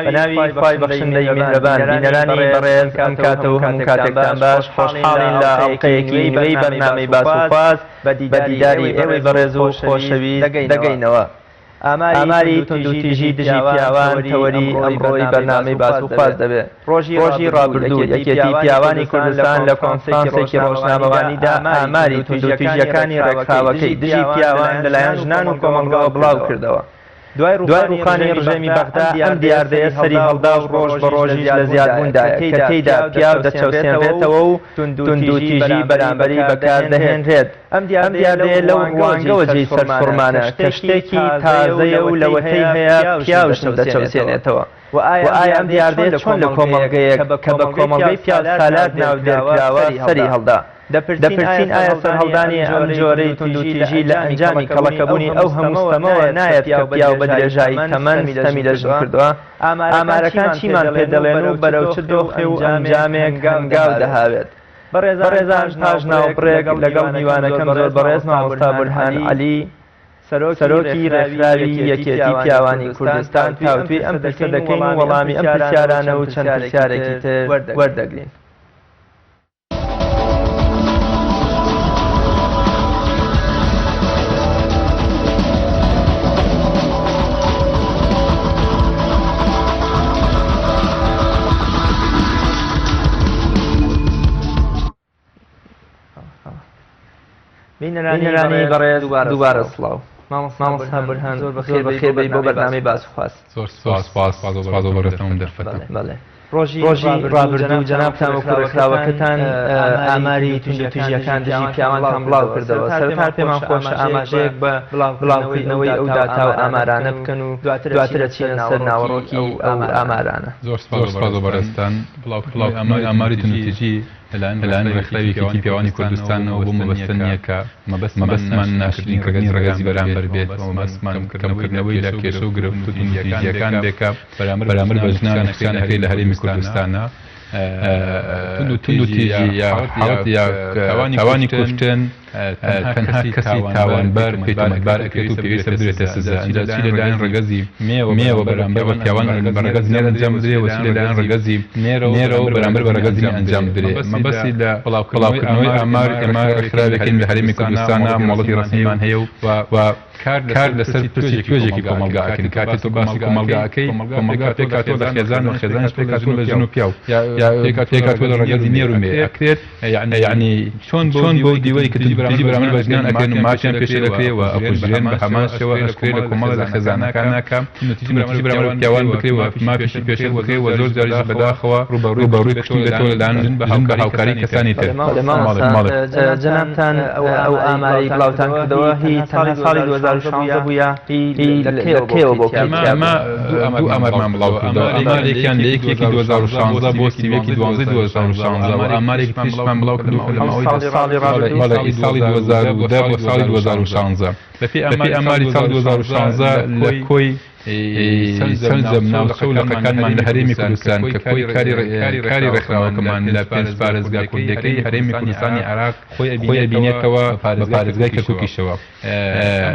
بەناوی خوای بەخشندەی میهرەبان. بینەرانی بەڕێز ئەم کاتە و هەموو کاتێکتان باش، خۆشحاڵین لە ئەڵقەیەکی نوێی بەرنامەی باس و خواز بە دیداری ئێوەی بەڕێز و خۆشەویست دەگەینەوە. ئاماری توندوتیژی دژی پیاوان تەوەری ئەمڕۆی بەرنامەی باس و خواز دەبێ. ڕۆژی ڕابردوو یەکێتی پیاوانی کوردستان لە کۆنفرانسێکی ڕۆژنامەوانیدا ئاماری توندوتیژیەکانی ڕێکخراوەکەی دژی پیاوان لەلایەن ژنان و کۆمەڵگەوە بڵاوکردەوە. دوای ڕووخانی ڕژێمی بەغدا ئەم دیاردەیە سەری هەڵدا و ڕۆژ بە ڕۆژیش لە زیادبووندایە کە تێیدا پیاو دەچەوسێنرێتەوە و توندوتیژی بەرامبەری بەکاردەهێنرێت. ئەم دیاردەیە لەو ڕوانگەوە جێی سەرسوڕمانە کە شتێکی تازەیە و لەوەتەی هەیە پیاو ژن دەچەوسێنێتەوە. وە ئایا ئەم دیاردەیە چۆن لە کۆمەڵگەیەک کە بە کۆمەڵگەی پیاوسالار ناودێرکراوە سەری هەڵدا؟ دەپرسین ئایا سەرهەڵدانی ئەم جۆرەی توندوتیژی لە ئەنجامی کەڵەکەبوونی ئەو هەموو ستەمەوە نایەت کە پیاو بە درێژایی تەمەن ستەمی لە ژن کردووە؟ ئامارەکان چیمان پێ دەڵێن و بەرەو چ دۆخێ و ئەنجامێک هەنگاو دەهاوێت؟ بەڕێزان پاش ناوبڕێک لەگەڵ میوانەکەم زۆر بەڕێز مامۆستا بورهان عەلی، سەرۆکی ڕێکخراوی یەکێتی پیاوانی کوردستان تاوتوێی ئەم پرسە دەکەین و وەڵامی ئەم پرسیارانە و چەند پرسیارێکی تر وەردەگرین. بینەرانی بەڕێز دووبارە سڵاو. مامۆستا بورهان زۆر بەخێر بێی بۆ بەرنامەی باس و خواست. زۆر سپاس سپاس بۆ بەڕێزتان ئەم دەرفەتە. بەڵێ ڕۆژی ڕابردوو جەنابتان وەکو ڕێکخراوەکەتان ئاماری توندوتیژیەکان دژی پیاوانتان بڵاو کردەوە. سەرەتا پێمان خۆشە ئاماژەیەک بە بڵاوکردنەوەی ئەو داتا و ئامارانە بکەن و دواتر ئەچینە سەر ناوەڕۆکی ئەو ئامارانە. زۆر سپاس بۆ بەڕێزتان. بڵاوکردنەوەی ئاماری توندوتیژی لەلایەن ڕێکخراوی یەکێتی پیاوانی کوردستانەوە بۆ مەبەستە نییە کە مەبەستمان ناشرینکردنی ڕەگەزی بەرامبەر بێت و مەبەستمان کەمکردنەوەی لە کێشە و گرفت و توندوتیژییەکان بێت کە بەرامبەر بە ژنان و کچان ئەکرێت لە هەرێمی کوردستانا. توندوتیژی یا حاڵەت یا تاوانی کوشتن تەنها کەسی تاوانبار پێی تۆمەتبار ئەکرێت و پێویستە بدرێتە سزا، ئینجا چی لەلایەن ڕەگەزی مێوە بەرامبەر بە پیاوان بە ڕەگەز نێر ئەنجام بدرێ و چی لەلایەن ڕەگەزی نێرەوە بەرامبەر بە ڕەگەزی مێ ئەنجام بدرێ. مەبەستی لە بڵاوکردنەوەی ئامار، ئێمە ڕێکخراوێکین لە هەرێمی کوردستانا مۆڵەتی ڕەسمیمان هەیە و کار لەسەر پرسی توێژێکی کۆمەڵگا ئەکەین، کاتێ تۆ باسی کۆمەڵگا ئەکەی، کۆمەڵگا پێکهاتووە لە خێزان و خێزانیش پێکهاتووە لە ژن و پیاو، یا پێکهاتووە لە ڕەگەزی نێر و مێ، ئەکرێت یەعنی چۆن بەو دیوەی کە توندوتیژی بەرامبەر بە ژنان ئەکرێن و مافیان پێشێل ئەکرێ و ئەکوژرێن بە هەمان شێوە ئەشکرێ لە کۆمەڵێ لە خێزانەکانا کە توندوتیژی بەرامبەر بە پیاوان بکرێ و مافیشی پێشێل بکرێ و زۆر جاریش بەداخەوە ڕووبەڕووی کوشتن بێتەوە لەلایەن ژن بە هاوکاری کەسانی تر. بەڵێ مامۆستا جەنابتان ئەو ئامارەی بڵاوتان کردەوە هی تەنها ساڵی 2016 بوو یا هی لە کەیەوە بۆ کەی ئێمە دوو ئامارمان بڵاو کردەوە، ئامارێکیان لە یەکی یەکی 2016 بۆ 31 ی دوانزەی 2016 و ئامارێکی تریشمان بڵاو کردەوە لە ماوەی بەڵێ ساڵی 2010 بۆ ساڵی 2016. بەپێی ئاماری ساڵی 2016 لە کۆی سەرجەم ناوچە و لقەکانمان لە هەرێمی کوردستان کە کۆی کاری ڕێکخراوەکەمان لە پێنج پارێزگا کوردیەکەی هەرێمی کوردستانی عێراق خۆی ئەبینێتەوە بە پارێزگای کەرکوکیشەوە.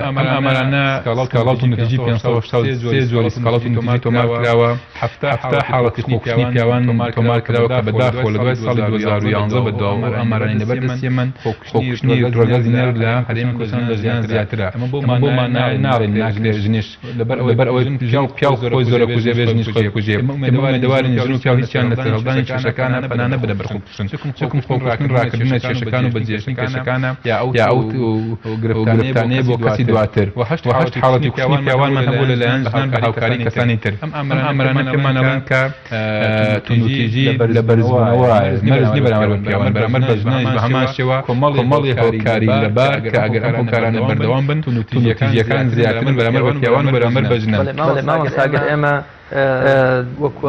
ئەم ئامارانە سکاڵا و توندوتیژی 583 جۆری سکاڵا و توندوتیژی تۆمار کراوە، 70 حاڵەتی خۆکوشتنی پیاوان تۆمار کراوە کە بەداخەوە لە دوای ساڵی 2011 بە دواوە ئەو ئامارانەی لەبەر دەستی ئێمەن خۆکوشتنی ڕەگەزی نێر لە هەرێمی کوردستان لە ژنان زیاترە. ئەمە بۆ مانا ناڵێین ناکرێ ژنیش لەبەر ئەوەی پیاو خۆی زۆر ئەکوژێ بێ ژنیش خۆی بکوژێ. ئێمە ئومێدەوارین ژن و پیاو هیچیان لە سەرهەڵدانی کێشەکانا پەنا نەبەنە بەر خۆکوشتن، چونکم خۆکوشتن ڕاکردنە کێشەکان و بەجێهێشتنی کێشەکانە یا ئەو گرفتانەیە بۆ کەسی دواتر. وە هەشت حاڵەتی کوشتنی پیاوانمان هەبووە لەلایەن ژنان بە هاوکاری کەسانی تر. ئەم ئامارانە پێمان ئەڵێن کە توندوتیژی لە بەرزبوونەوە مەرج نییە بەرامبەر بە پیاوان، بەرامبەر بە ژنانیش بە هەمان شێوە کۆمەڵێ هۆکاری لەبار کە ئەگەر ئەم هۆکارانە بەردەوام بن توندوتیژییەکان زیاترن بەرامبەر بە پیاوان و بەرامبەر بە ژنان. بەڵێ مامۆستا گەر ئێمە وەکو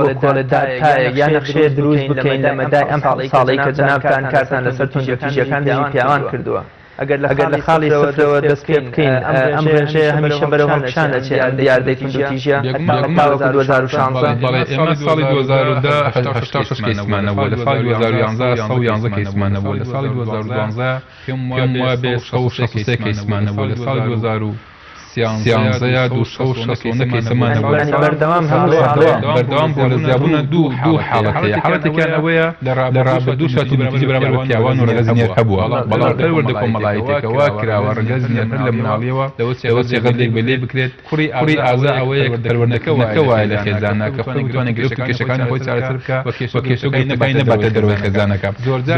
داتایەک یان نەخشەیەک دروست بکەین لە مەدای ئەم ساڵەی کە جەنابتان کارتان لەسەر توندوتیژییەکان دژی پیاوان کردووە، ئەگەر لە خاڵی سفرەوە دەست پێ بکەین ئەم ڕێژەیە هەمیشە بەرەو هەڵکشان دەچێت، ئەم دیاردەی توندوتیژیە تاوەکو 2016. بەڵێ ئێمە ساڵی 2010 86 کەیسمان هەبووە، لە ساڵی 2011 111 کەیسمان هەبووە، لە ساڵی 2012 پێم وابێ 163 کەیسمان هەبووە، لە ساڵی 2013. 13 269 کەیسەمان هەبووە. بەردەوام هەموو ساڵێ بەردەوام بووە لە زیابوونە دوو حاڵەت هەیە. حاڵەتێکیان ئەوەیە لە ڕابردووشا توندوتیژی بەرامبەر بە پیاوان و ڕەگەزی نێر هەبووە، بەڵام پەروەردە کۆمەڵایەتیەکە وا کراوە ڕەگەزی نێر هەر لە مناڵیەوە لەوە چێ غەدرێک بە لێی بکرێت، کوڕی ئازا ئەوەیە کە پەروەردەکە وایە لە خێزانە کە خۆی بتوانێت گرفت و کێشەکانی خۆی چارەسەر بکا و کێشە و گرفتەکانی نەباتە دەرەوەی خێزانەکە.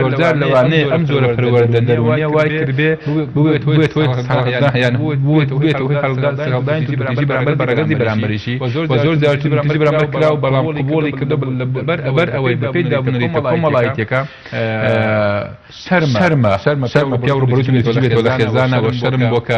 زۆرجار لەوانەیە ئەم جۆرە پەروەردە دەروونیە وای کردبێ ببێتە هۆی سەرهەڵدان یان ببێتە هۆی سەرهەڵدانی توندوتیژی بەرامبەر بە ڕەگەزی بەرامبەریشی و زۆر جار توندوتیژی بەرامبەر کراوە بەڵام قبوڵی کردووە لەبەر ئەوەی بەپێی دابونەریتە کۆمەڵایەتیەکە شەرمە شەرمە پیاو ڕووبەڕووی توندوتیژی بێتەوە لە خێزانە و شەرم بۆ کە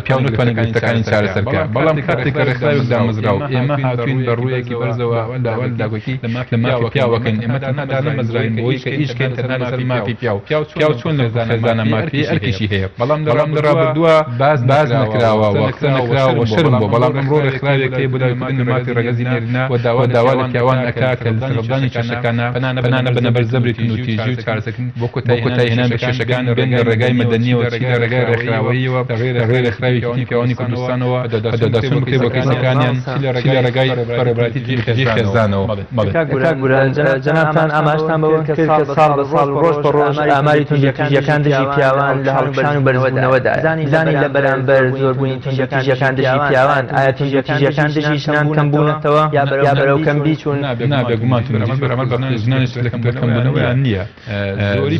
پیاو نەتوانێت گرفتەکانی چارەسەر بکات. بەڵام کاتێک کە ڕێکخراوێک دامەزرا و ئێمە هاتووین بە ڕوویەکی بەرزەوە داوا لە داکۆکی لە مافی پیاوەکەین، ئێمە تەنها دانەمەزراوین بۆ ئەوەی کە ئیش کەین تەنها لەسەر مافی پیاو. پیاو چۆن لە خێزانە مافی ئەرکیشی هەیە، بەڵام لە ڕابردووە باس نەکراوە و قسە نەکراوە و شەرم بووە، بەڵام ئەمڕۆ ڕێکخراوێک هەیە بۆ داکۆکیکردن لە مافی ڕەگەزی نێرینە و داوا لە پیاوان ئەکا کە لە سەرهەڵدانی کێشەکانە پەنا نەبەنە بەر زەبری توندوتیژی و چارەسەرکردن بۆ کۆتاییهێنان بە کێشەکان بێن لە ڕێگای مەدەنییەوە چی لە ڕێگای ڕێکخراوەییەوە لە ڕێی ڕێکخراوی یەکێتی پیاوانی کوردستانەوە بەدواداچوون بکرێت بۆ کەیسەکانیان چی لە ڕێگای بەڕێوەبەرایەتی خێزانەوە. بەڵێ. کاک گوران، جەنابتان ئاماژەتان بەوە کرد کە ساڵ بە ساڵ و ڕۆژ بە ڕۆژ ئاماری توندوتیژییەکان دژی پیاوان لە هەڵکشان و بەرزبوونەوەدایە. بزانین لە بەرامبەر زۆربوونی توندوتیژییەکان دژی پیاوان، ئایا توندوتیژییەکان دژی ژنان کەم بوونەتەوە یا بەرەو کەمبی چوون؟ نا، بێگومان توندوتیژی بەرامبەر بە ژنانیش لە کەمبوونەوەیان نییە.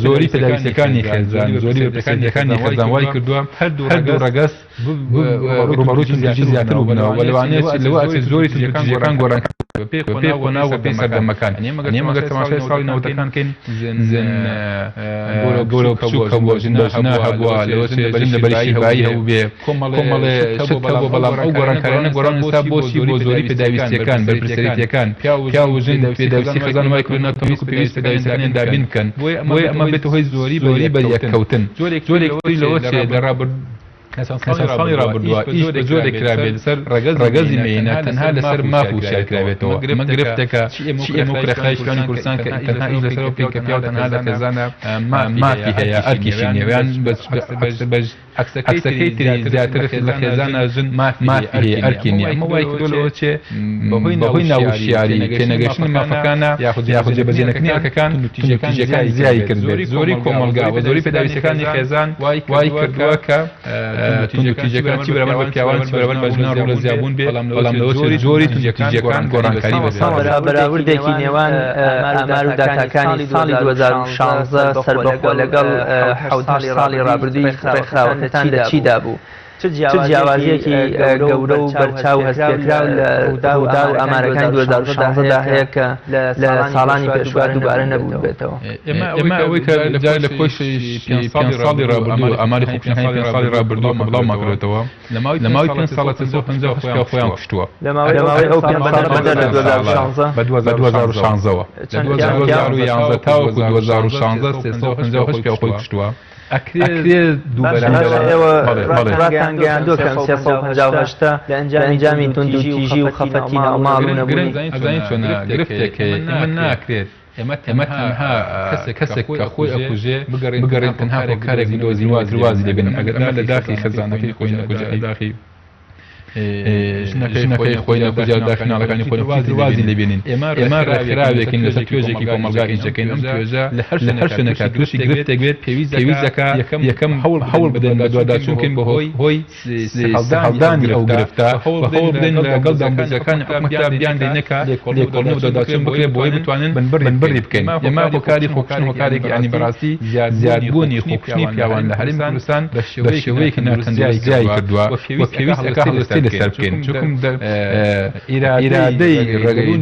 زۆری پێداویستیەکانی خێزان، زۆری بەرپرسیارێتیەکانی خێزان وای کردووە هەردوو ڕەگەز ڕووبەڕووی توندوتیژی زیاتر ببنەوە و لەوانەیە لەوە ئەچێت زۆری توندوتیژیەکان گۆڕانکاری بەپێی قۆناغ و بەپێی سەردەمەکان. ئێمە گەر تەماشای ساڵی نەوەتەکان کەین، گەورە و بچووک هەبووە، ژن هەبووە، لەوە چێ ژن لەبەری شیربایی هەبووبێ، کۆمەڵێ شت هەبووە، بەڵام ئەو گۆڕانکاریانە گۆڕان ئێستا بۆچی؟ بۆ زۆری پێداویستیەکان، بەرپرسیارێتیەکان، پیاو و ژن پێداویستی خێزان وای کردووە ناتوانن وەکو پێویست پێداویستیەکانیان دابین بکەن، بۆیە ئەمە بێتە هۆی زۆری بەریەککەوتن. جۆرێکی تریش لەوە چێ لە ڕابردوو لە چەند ساڵی ڕابردووە ئیش بە جۆرێک کرابێت لەسەر ڕەگەزی مێینە تەنها لەسەر ماف وشیار کرابێتەوە، ئەمە گرفتێکە چی ئێمە وەک ڕێکخراوی پیاوانی کوردستان کە تەنها ئیش لەسەر ئەوە بکەین کە پیاو تەنها لە خێزانە مافی هەیە ئەرکیشی نییە یان بە عەکسەکەی تری زیاتر لە خێزانە ژن مافی هەیە ئەرکی نییە، ئەمە وای کردووە لەوە چێ بەهۆی ناوشیاری تێنەگەیشتنی مافەکانە یاخود جێبەجێنەکردنی ئەرکەکان توندوتیژیەکان زیای کردبێت، زۆری کۆمەڵگا و زۆری پێداویستیەکانی خێزان وای کردووە کە توندوتیژیەکان چی بەرامبەر بە پیاوان چی بەرامبەر بە ژنان ڕوو لە زیابوون بێ، بەڵام لەوە چێ زۆری توندوتیژیەکان گۆڕانکاری بەسەردا. بەراوردێکی نێوان ئامار و داتاکانی ساڵی 2016 سەربەخۆ لەگەڵ 7 ساڵی ڕابردووی ڕێکخراوەکەتان لە چیدا بوو؟ چ جیاوازییەکی گەورە و بەرچاو و هەستپێکراو لە ڕووداو و ئامارەکانی 2016 دا هەیە کە لە ساڵانی پێشووە دووبارە نەبووبێتەوە؟ ئێمە ئەوەی کە جار لە کۆی پێنج ساڵی ڕابردوو ئاماری خۆکوشتنەکانی پێنج ساڵی ڕابردوو کە بڵاومان کردۆتەوە لە ماوەی پێنج ساڵە 358 پیاو خۆیان کوشتووە. لە ماوەی ئەو پێنج ساڵە بەدەر لە 2016؟ بە 2016ەوە. لە 2011 تاوەکو 2016 358 پیاو خۆی کوشتووە. ئەکرێ دووبەرە باشە ئێوە ڕاتان گەیاندووە کە ئەم 358 لە ئەنجامی توندوتیژی و خەفەتی ناوماڵ و نەبوونی ئەزانی چۆنە گرفتێک هەیە ئێمە ناکرێت ئێمە تەنها کەسێک کە خۆی ئەکوژێ بگەڕێین تەنها هۆکارێک بدۆزین و وازی لێ بێنین ئەگەر ئەمە لە داخی خێزانەکەی خۆی نەکوژێ لە داخی ژنەکەی خۆی نەکوژێ لە داخی مناڵەکانی خۆی نەکوژێ وازی لێ بێنین ئێمە ڕێکخراوێکین لەسەر توێژێکی کۆمەڵگا ئیش دەکەین ئەم توێژە لە هەر شوێنێکا تووشی گرفتێک بێت پێویست دەکا یەکەم هەوڵ بدەین بەدواداچوون بکەین بە هۆی سەرهەڵدانی ئەو گرفتە و هەوڵ بدەین لەگەڵ دامودەزگاکانی حکومەتدا بیاندەینە کە لێکۆڵینەوە و بەدواداچوون بکرێت بۆ ئەوەی بتوانن بنبڕی بکەین. ئێمە هۆکاری خۆکوشتن هۆکارێکی یانی بەڕاستی زیادبوونی خۆکوشتنی پیاوان لە هەرێمی کوردستان بە شێوەیەکی ناتەندروست زیای کردووە و پێویست ئەکا هەڵوێستەی لەسەر بکەین چونکم ئیرادەی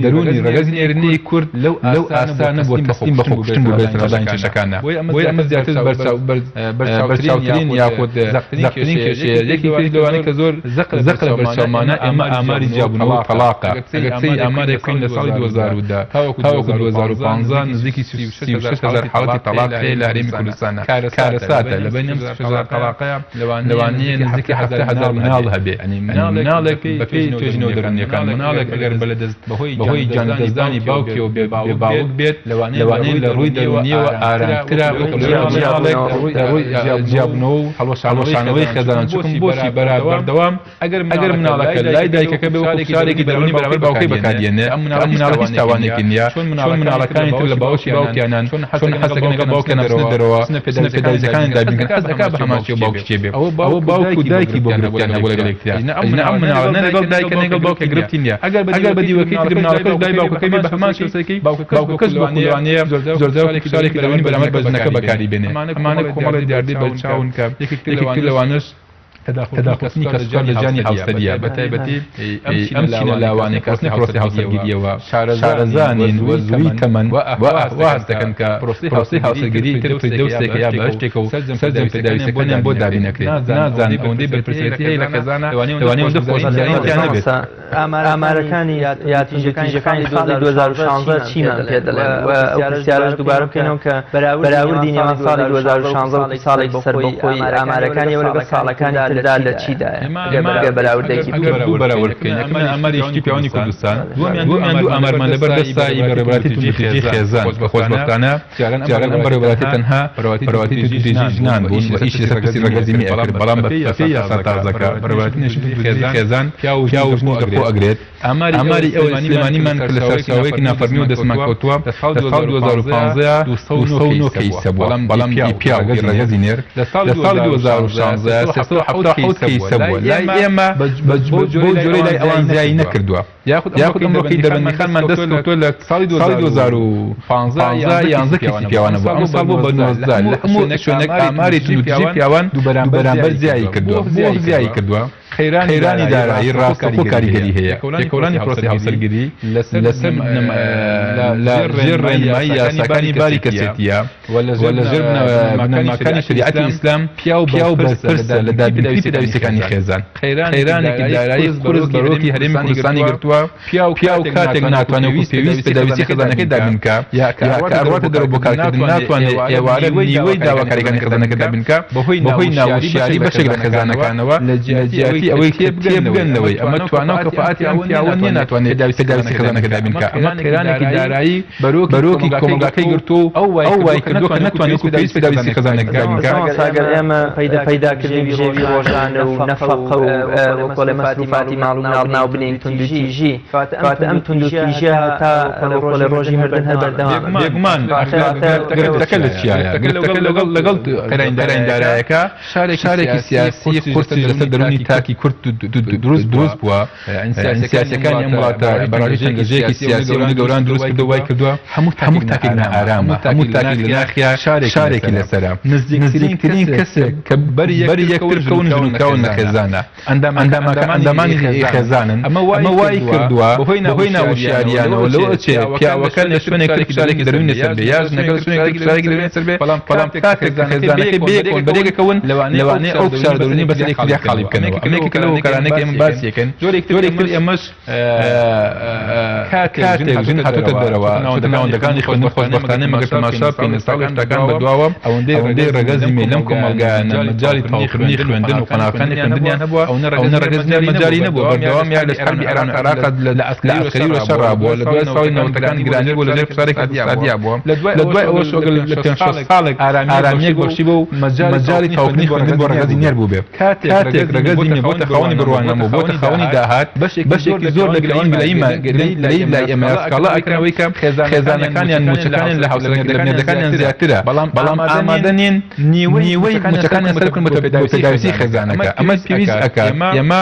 دەروونی ڕەگەزی نێرینەی کورد لەو ئاستە نەبووە تەسلیم بە خۆکوشتن بووبێت سەرهەڵدانی کێشەکانە بۆیە ئەمە زیاتر بەرچاوترین یاخود زەقترین کێشەیە یەکێکی تریش لەوانەی کە زۆر زەق لە بەرچاومانە ئێمە ئاماری جیابوونەوە و تەڵاقە ئەگەر سەیری ئامارێک بکەین لە ساڵی 2010 تاوەکو 2015 نزیکی 36 هەزار حاڵەتی تەڵاق هەیە لە هەرێمی کوردستانە کارەساتە لە بەینی ئەم 36 هەزار تەڵاقەیە لەوانەیە نزیکی 70 هەزار مناڵ هەبێ یانی مناڵێک بەپێی توێژینەوە دەروونییەکان، مناڵێک ئەگەر بە لەدەست بەهۆی گیانلەدەستدانی باوکیەوە بێ باوک بێت، لەوانەیە لە ڕووی دەروونییەوە ئارامترە وەک لەوەی مناڵێک لە ڕووی جیابوونەوە و هەڵوەشانەوەی خێزانە، چونکە بۆچی بەردەوام ئەگەر مناڵەکە لای دایکەکە بێ وەکو فشارێکی دەروونی بەرامبەر باوکەی بەکاردێنێ، کە ئەم مناڵە هیچ تاوانێکی نییە، چۆن مناڵەکانی تر لە باوەشی باوکیانان، چۆن حەز دەکەن لەگەڵ باوکیان بچنە دەرەوە، بچنە پێداویستیەکانیان دابین بکەن، حەز دەکات بە هەمان شێوە باوکی چێ بێ، ئەوە باوک و دایکی بۆ گرفتیان هەبوو لەگەڵ یەکتریا، ئەگینا ئەم مناڵە نە لەگەڵ دایکە نە لەگەڵ باوکە گرفتی نییە، ئەگەر بە دیوەکەی تری مناڵەکەش لای باوکەکەی بێ بە هەمان شێوە باوکەکەش وەکو لەوانەیە زۆرجار وەکو فشارێکی دەروونی بەرامبەر بە ژنەکە بەکاری بێنێ، ئەمانە کۆمەڵێک دیاردەی بەرچاون کە یەکێک تر لەوانەش تەداخولکردنی کەسوکار لە ژیانی هاوسەرییە، بەتایبەتی ئەم چینە لاوانەی کە ئەچنە پرۆسەی هاوسەرگیرییەوە شارەزا نین و زووی تەمەن وا هەست دەکەن کە پرۆسەی هاوسەرگیری ئیتر فردەوسێکە یا بەهەشتێکە و سەرجەم پێداویستیەکانیان بۆ دابین ئەکرێت، نازانن ئەوەندەی بەرپرسیارێتی هەیە لە خێزانا لەوانەیە ئەوەندە خۆشگوزەرانی تیا نەبێت. ئامارەکانی یا توندوتیژیەکانی ساڵی 2016 چیمان پێ دەڵێن و ئەو پرسیارەش دووبارە بکەینەوە کە بەراوردی نێوان ساڵی 2016 و ساڵێکی سەربەخۆی ئامارەکانی ئەو لەگەڵ ساڵەکانی تردا لە چیدایە ئەگەر بەراوردێکی ئەگەر دوو بەراورد بکەین یەکەمیان ئاماری یەکێتی پیاوانی کوردستان دووەمیان دوو ئامارمان لەبەر دەستە ئی بەڕێوەبەرایەتی توندوتیژی خێزان کە خۆشبەختانە جاران ئەم بەڕێوەبەرایەتیە تەنها بەڕێوەبەرایەتی توندوتیژی ژنان بوون و ئیشی لەسەر پرسی ڕەگەزی مێ ئەکرد، بەڵام بەپێی یاسا تازەکە بەڕێوەبەرایەتی توندوتیژی خێزان پیاو و ژنیش لەخۆ ئەگرێت. ئاماری ئەوەی سلێمانیمان کە لە سەرچاوەیەکی نافەرمیەوە دەستمان کەوتووە لە ساڵی 2015 209 کەیس هەبووە، بەڵام ئی پیاو ئی ڕەگەزی نێر لە ساڵی 2016 377 کەیس هەبووە. لای ئێمە بەو جۆرەی لای ئەوان زیایی نەکردووە. یاخود ئەمڕۆ کەی دەربەندیخانمان دەست کەوتووە لە ساڵی 2015 یانزە کەیسی پیاوانە بووە، ئەمساڵ بووە بە 19، لە هەموو شوێنێک ئاماری توندوتیژی پیاوان دوو بەرامبەر زیایی کردووە. بۆ زیایی کردووە؟ قەیرانی دارایی ڕاستەوخۆ کاریگەری هەیە، تێکەوڵانی پرۆسەی هاوسەرگیری لەسەر لە ژێر ڕێنمایی یاساکانی باری کەسێتییە و لە ژێر بنەماکانی شەریعەتی ئیسلام پیاو بەرپرسە لە دابینکردنی پێداویستیەکانی خێزان. قەیرانێکی دارایی قورس بەرۆکی هەرێمی کوردستانی گرتووە، پیاو کاتێک ناتوانێت وەکو پێویست پێداویستی خێزانەکەی دابین بکا، یا کە ئەڕواتە دەرەوە بۆ کارکردن ناتوانێت ئێوارە نیوەی داواکاریەکانی خێزانەکەی دابین بکا، بەهۆی ناوشیاری بەشێک لە خێزانەکانەوە لە جیاتی ئەوەی تێبگەن لەوەی ئەمە توانا و کەفائەتی ئەم پیاوە نییە ناتوانێت پێداویستی خێزانەکەی دابین بکا، ئەمە قەیرانێکی دارایی بەرۆکی کۆمەڵگاکەی گرتووە و ئەو وای کردووە کە نەتوانێت وەکو پێویست پێداویستی خێزانەکەی دابین بکا. مامۆستا گەر ئێمە پەیداکردنی بژێوی ڕۆژانە و نەفەقە و وەکۆڵێ مەسروفاتی ماڵ و مناڵ ناو بنێین توندوتیژی، کەواتە ئەم توندوتیژیە هەتا وەکۆڵێ ڕۆژی مردن هەر بەردەوامە. بێگومان گرفتەکە لە چیایە؟ گرفتەکە لەگەڵ قەیرانی دارایەکە شارێکی سیاسی قورسیش لەسەر دەروونی تاکی کورد دروست بووە. سیاسیەکانی ئەم وڵاتە بەڕاستی تەنگەژەیەکی سیاسی ئەوەندە گەورەیان دروست کردووە وای کردووە هەموو تاکێک نائارامە، هەموو تاکێک لە ناخیا شارێکی لەسەرە. نزیکترین کەسێک کە بەری یەکتر بکەون ژن و پیاون لە خێزانە، ئەندامانی خێزانن. ئەمە وای کردووە بەهۆی ناوشیاریانەوە لەوە ئەچێ پیاوەکە لە شوێنێک تر فشارێکی دەروونی لەسەر بێ یا ژنەکە لە شوێنێک تر فشارێکی دەروونی لەسەر بێ، بەڵام کاتێک خێزانەکەی بەیەکەوە بەرێکەکەون لەوانەیە ئەو فشارە دەروونیە بەسەر یەکتریا خاڵی بکەنەوە. ئەمە یەکێکە لەو هۆکارانەی کە ئێمە باسی ئەکەین. جۆرێک تر ئێمەش کاتێک ژن هاتۆتە دەرەوە چۆتە ناوەندەکانی خوێندن، خۆشبەختانە مەگەر تەماشا بکەین لە ساڵی هەشتاکان بەدواوە ئەوەندەی ڕەگەزی مێ لەم کۆمەڵگایانە مەجالی تەواوکردنی خوێندن و قۆناغەکانی خوێندنیان هەبووە، ئەوەندە ڕەگەزی نێر مەجالی نەبووە، بەردەوام یا لە حەربی ئێران و عێراق لە عەسکەری و لە شەڕا بووە، لە دوای ساڵی نەوەتەکان گرانی بووە لە ژێر فشارێکی ئیقتسادیا بووە، لە دوای ئەوەش ئەگەر لە پێنج شەش ساڵێک ئارامییەک بەخشیبوو و مەجالی تەواوکردنی خوێندن بۆ ڕەگەزی نێر بووبێ. کاتێک ڕەگەزی مێ بۆتە خاوەنی بڕوانامە و بۆتە خاوەنی داهات، بەشێکی زۆر لە گلەیی لای ئێمە سکاڵا ئەکەن ئەوەی کە خێزانەکانیان مووچەکانیان لە مێردەکانیان زیاترە، بەڵام ئامادە نین نیوەی مووچەکانیان سەرف بکەن بۆ پێداویستی خێزانەکە. ئەمە پێویست ئەکات ئێمە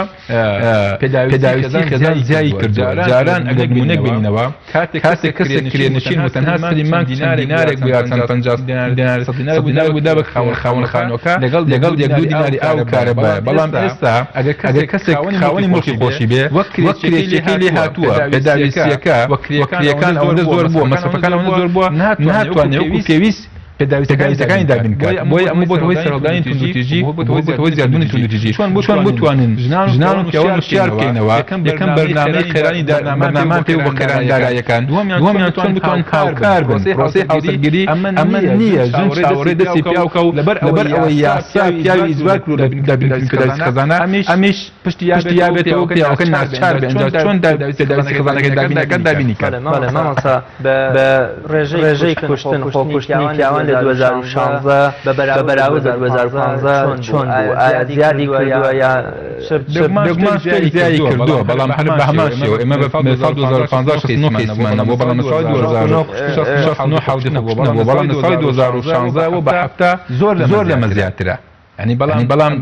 پێداویستی خێزان زیای کردووە. جاران ئەگەر نموونەیەک بێنینەوە، کاتێک کەسێک کرێنشین بوو تەنها سەری مانگ چەند دینارێک بوو یا چەند 50 دینار 100 دینارێک بوو دا بە خاوەن خانووەکە لەگەڵ یەک دوو دیناری ئاو و کارەبایە، بەڵام ئێستا ئەگەر کەسێک خاوەنی موڵکی خۆشی بێ وەک کرێچیەکەی لێ هاتووە پێداویستیەکە و کرێیەکان ئەوەندە زۆر بووە مەسرەفەکان ئەوەندە زۆر بووە ناتوانێ وەکو پێویست. پێداویستەکانی دابین بکات. بۆیە ئەمە بۆتە هۆی سەرهەڵدانی توندوتیژی و بۆتە هۆی زیادبوونی توندوتیژی. چۆن بتوانین ژنان و پیاوان وشیار بکەینەوە؟ یەکەم بەرنامەی قەیرانی بەرنامان پێ بۆ قەیرانی داراییەکان. دووەمیان چۆن بتوانن هاوکار بن پرۆسەی هاوسەرگیری ئەمە نییە ژن چاوەڕێی دەستی پیاو بکا و لەبەر ئەوەی یاسا پیاوی ئیجبار کردووە لە دابینکردنی پێداویستی خێزانە، ئەمیش پشتی یابێتەوە پیاوەکە ناچار بێ ئینجا چۆن پێداویستی خێزانەکەی دابین دەکات دابینی کات. بەڵێ مامۆستا بە ڕێژەی کوشتن خۆکوشتنی پیاوان لە 2016 بە بەراورد بە 2015 چۆن بوو؟ ئایا زیادی کردووە یا بێگومان شتێک زیادی کردووە، بەڵام هەر بە هەمان شێوە ئێمە بە ساڵ 2015 69 کەیسمان نەبوو، بەڵام لە ساڵی 2069 حاڵەتی خۆکوشتن هەبوو، بەڵام لە ساڵی 2016 وە بە 70 زۆر لەمە زیاترە. بەڵام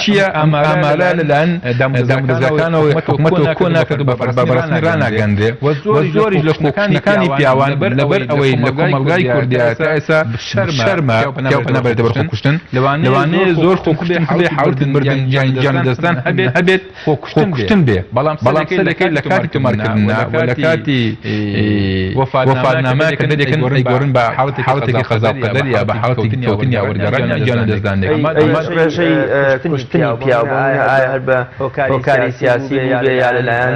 چییە ئەم ئامارە لەلایەن دامودەزگاکانەوە حکومەتەوە کۆ ناکرێت و بە ڕەسمی ڕاناگەندرێ و زۆریش لە خۆکوشتنەکانی پیاوان لەبەر ئەوەی لە کۆمەڵگای کوردیا تا ئێستا شەرمە پیاو پەنا بەرێتە بەر خۆکوشتن، لەوانەیە زۆر خۆکوشتن هەبێ حاڵەتی مردن یان گیانلەدەستدان هەبێت خۆکوشتن بێ، بەڵام سەرەکەی لە کاتی تۆمارکردنا و لە کاتی وەفاتنامە کە دەریەکەن ئەیگۆڕن بە حاڵەتێکی قەزا و قەدەر یا بە حاڵەتێکی کەوتن یا وەرگەڕان یا گیانلەدەستدانێک. ئەی ڕێژەی کوشتنی پیاو بۆ نموونە ئایا هەر بە هۆکاری سیاسی بووبێ یا لەلایەن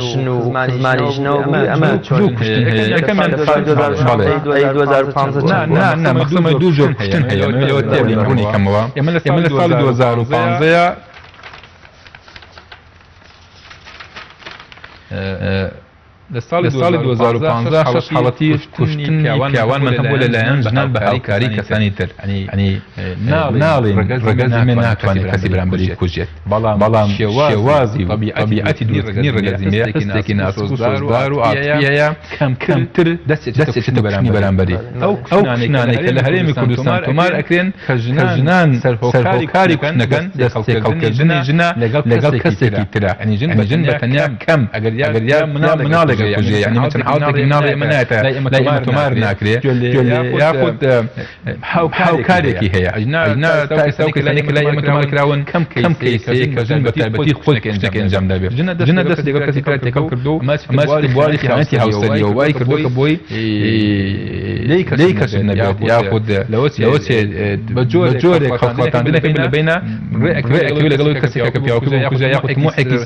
ژن و خزمانی ژنەوە بووبێ ئەمە چۆن دوو کوشتن هەیە یەکەمیان لە ساڵی 2016 ئەی 2015 چەند بووە؟ نا نا مەقسەمە دوو جۆر کوشتن هەیە ئەمەوێ لەوە تێبگەین ڕوونی کەمەوە ئێمە لە ساڵی 2015 لە ساڵی 2015 شەش حاڵەتی کوشتنی پیاوانمان هەبووە لەلایەن ژنان بە هاوکاری کەسانی تر، یانی ناڵێین ڕەگەزی مێ ناتوانێت کەسی بەرامبەری بکوژێت، بەڵام شێوازی و تەبیعەتی دروستکردنی ڕەگەزی مێ هەستێکی ناسک و سۆزدار و عاتفییە کەمتر دەستێتە کوشتنی بەرامبەری. ئەو کوشتنانەی کە لە هەرێمی کوردستان تۆمار ئەکرێن کە ژنان سەرهۆکاری کوشتنەکەن، دەستتێکەڵکردنی ژنە لەگەڵ کەسێکی ترە، یانی ژن بە تەنیا کەم ئەگەر یا مناڵێک ئەکوژێ، یانی مەسەلەن حاڵەتێکی مناڵی ئێمە نایەتە لای ئێمە تۆمار ناکرێ، یاخود هاوکارێکی هەیە، ئەگینا تا ئێستا ئەو کەسانەی کە لای ئێمە تۆمار کراون کەم کەیس هەیە کە ژن بە تایبەتی خۆی کوشتنەکەی ئەنجام دابێ، ژنە دەستی لەگەڵ کەسی ترا تێکەڵ کردووە و ئەمە چیتە بواری خیانەتی هاوسەرییەوە وای کردووە کە بۆی لێی کەشف نەبێت، یاخود لەوە چێ بە جۆرێک هەڵخەڵەتاندنێک هەبێت لە بەینا ڕێ ئەکەوێت لەگەڵ ئەو کەسێکا کە پیاوەکە بکوژە یاخود تموحێکی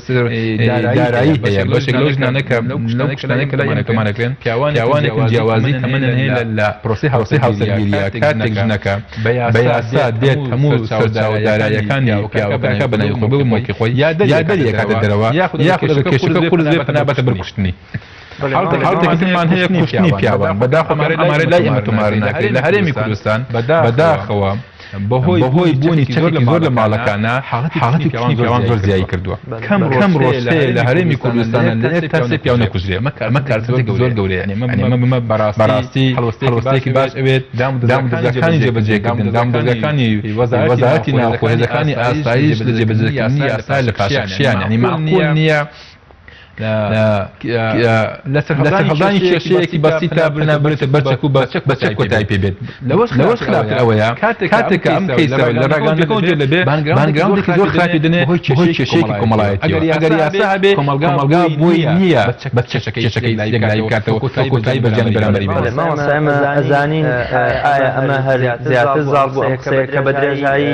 دارایی هەیە، بەشێک لەو ژنانە کە لەو کوشتنانەی کە لای ئێمە تۆمار ئەکرێن پیاوانێکن جیاوازی تەمەنیان هەیە لە پرۆسەی هاوسەرگیرییا کاتێک ژنەکە بە یاسا دێت هەموو سەرچاوە داراییەکانی پیاوەکە بە ناوی خۆی بۆ موڵکی خۆی یا دەریئەکاتە دەرەوە یاخود ئەگەر کێشەکە قورس بێت پەنا بەتە بەر کوشتنی. حاڵەتێکی ترمان هەیە کوشتنی پیاوان، بەداخەوە ئەم ئامارە لای ئێمە تۆمار ناکرێت لە هەرێمی کوردستان، بەداخەوە بەهۆی بوونی چەکێکی زۆر لە ماڵەکانا حاڵەتی کوشتنی پیاوان زۆر زیایی کردووە، کەم ڕۆژ هەیە لە هەرێمی کوردستان لە یەک تا سێ پیاو نەکوژرێ، ئەمە کارەساتێکی زۆر گەورەیە، ئەمە بەڕاستی هەڵوێستەیەکی باش ئەوێت دامودەزگاکانی جێبەجێکردن، دامودەزگاکانی وەزارەتی ناوخۆ، هێزەکانی ئاسایش لە جێبەجێکردنی یاسا لە پاشەکشەیان، یانی مەعقول نییە لە سەرهەڵدانی کێشەیەکی بەسیتا بنابرێتە بەر چەک و بە چەک کۆتایی پێ بێت. لەوەش خراپتر ئەوەیە کاتێک کە ئەم کەیسە لە ڕاگەیاندنەکەوە جێ دەبێ، بانگراوندێکی زۆر خراپی دەنێ بەهۆی کێشەیەکی کۆمەڵایەتیەوە. ئەگەر یاسا هەبێ کۆمەڵگا بۆی نییە بە کێشەکەی یەکلایی بکاتەوە و کۆتایی بە ژیانی بەرامبەری بێنێت. مامۆستا ئێمە ئەزانین ئایا ئەمە هەر زیاتر زاڵ بوو ئەم قسەیە کە بە درێژایی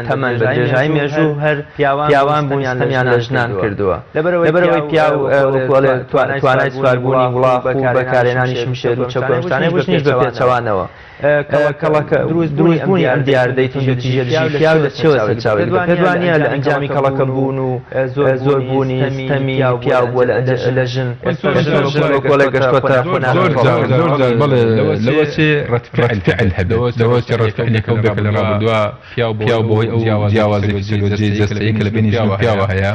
تەمەن بە درێژایی مێژوو هەر پیاوان بوون ستەمیان لە ژنان کردووە. لەبەرئەوەی پیاو وەکو ئەڵێ توانای سواربوونی وڵاخ و بەکارهێنانی شمشێر و چەک و ئەم شتانەی بوو، ژنیش بە پێچەوانەوە. کەڵەکە دروستبوونی ئەم دیاردەی توندوتیژیە دژی پیاو لە چیەوە سەرچاوەی گرتووە؟ پێت وانییە لە ئەنجامی کەڵەکەبوون و زۆربوونی ستەمی پیاو بووە لە ژن؟ ئێستا ژن وەکو ئەڵێ گەشتووەتە قۆناغی زۆر جار زۆر جار بەڵێ لەوە چێ ڕەد فعل هەبێت، لەوە چێ ڕەد فعلێک هەبێت کە لە ڕابردووە پیاو بەهۆی ئەو جیاوازیە فیسیۆلۆجیەی جەستەیی کە لە بەینی ژن و پیاوە هەیە